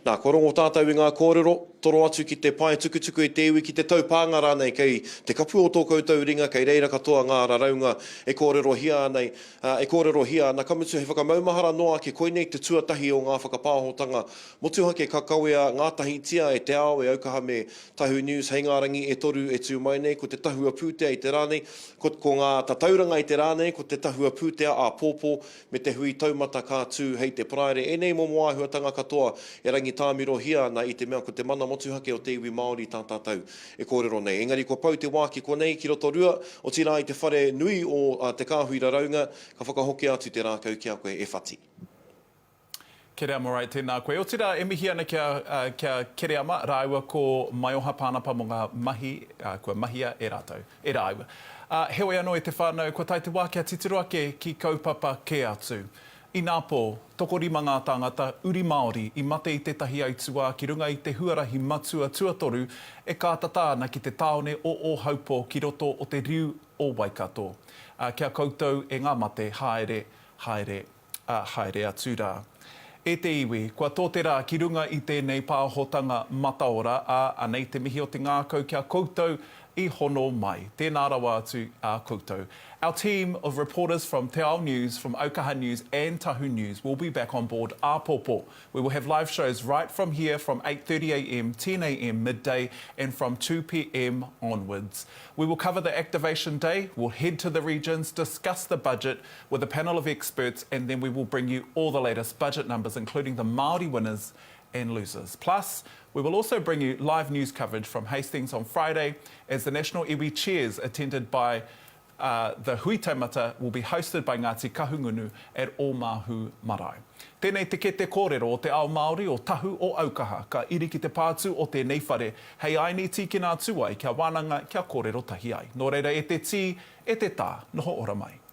Nā, kua rongo tātou i ngā kōrero, toro atu ki te pae tukutuku e te iwi, ki te taupānga rānei kei te kapu o tō koutou ringa, kei reira katoa ngā raraunga e kōrerohia ana, ā, e kōrerohia ana, ka mutu hei whakamaumahara noa ake koinei te tuatahi o ngā whakapāhotanga motuhake ka kawea ngātahitia e Te Ao, e Aukaha me Tahu News hei ngā rangi e toru e tū mai nei, ko te tahua pūtea i te rā nei, ko, ko ngā tatauranga i te rā nei, ko te tahua pūtea āpōpō me te hui taumata ka tū hei te Paraire. Ēnei momo āhuatanga katoa e rangitāmirohia ana i te mea ko te mana motuhake o te iwi Māori tā tātou e kōrero nei. Engari kua pau te wā ki konei, ki Rotorua, otirā i te whare nui o Te Kāhui Raraunga, ka whakahokia atu te rākau ki a koe e Whati. Kereama Wright, tēnā koe. Otirā, e mihi ana ki a, ki a Kereama rāua ko Maioha Pānapa mō ngā mahi kua mahia e rātou, e rāua. Ā, heoi anō e te whānau, kua tae te wā kia titiro ake ki kaupapa kē atu. Ināpō, tokorima ngā tāngata, uri Māori, i mate i tētahi aituā ki runga i te huarahi matua tuatoru e kātata ana ki te tāone o Ōhaupō ki roto o te riu o Waikato. Ā, ki a koutou e ngā mate, haere, haere, ā, haere atu rā. E te iwi, kua tō te rā ki runga i tēnei pāhotanga mataora, ā, anei te mihi o te ngākau ki a koutou i hono mai. Tēnā rawa atu a koutou. Our team of reporters from Te Ao News, from Aukaha News and Tahu News will be back on board āpōpō. We will have live shows right from here from 8.30am, 10am, midday and from 2pm onwards. We will cover the activation day, we'll head to the regions, discuss the budget with a panel of experts and then we will bring you all the latest budget numbers including the Māori winners and losers. Plus, we will also bring you live news coverage from Hastings on Friday as the National Iwi Chairs attended by uh, the Hui Taumata will be hosted by Ngāti Kahungunu at Ōmāhu Marae. Tēnei te kete kōrero o te ao Māori o Tahu o Aukaha ka iri ki te pātū o tēnei whare hei aini tīkina atu ai kia wānanga kia kōrero tahi ai. Nō reira e te tī, e te tā, noho ora mai.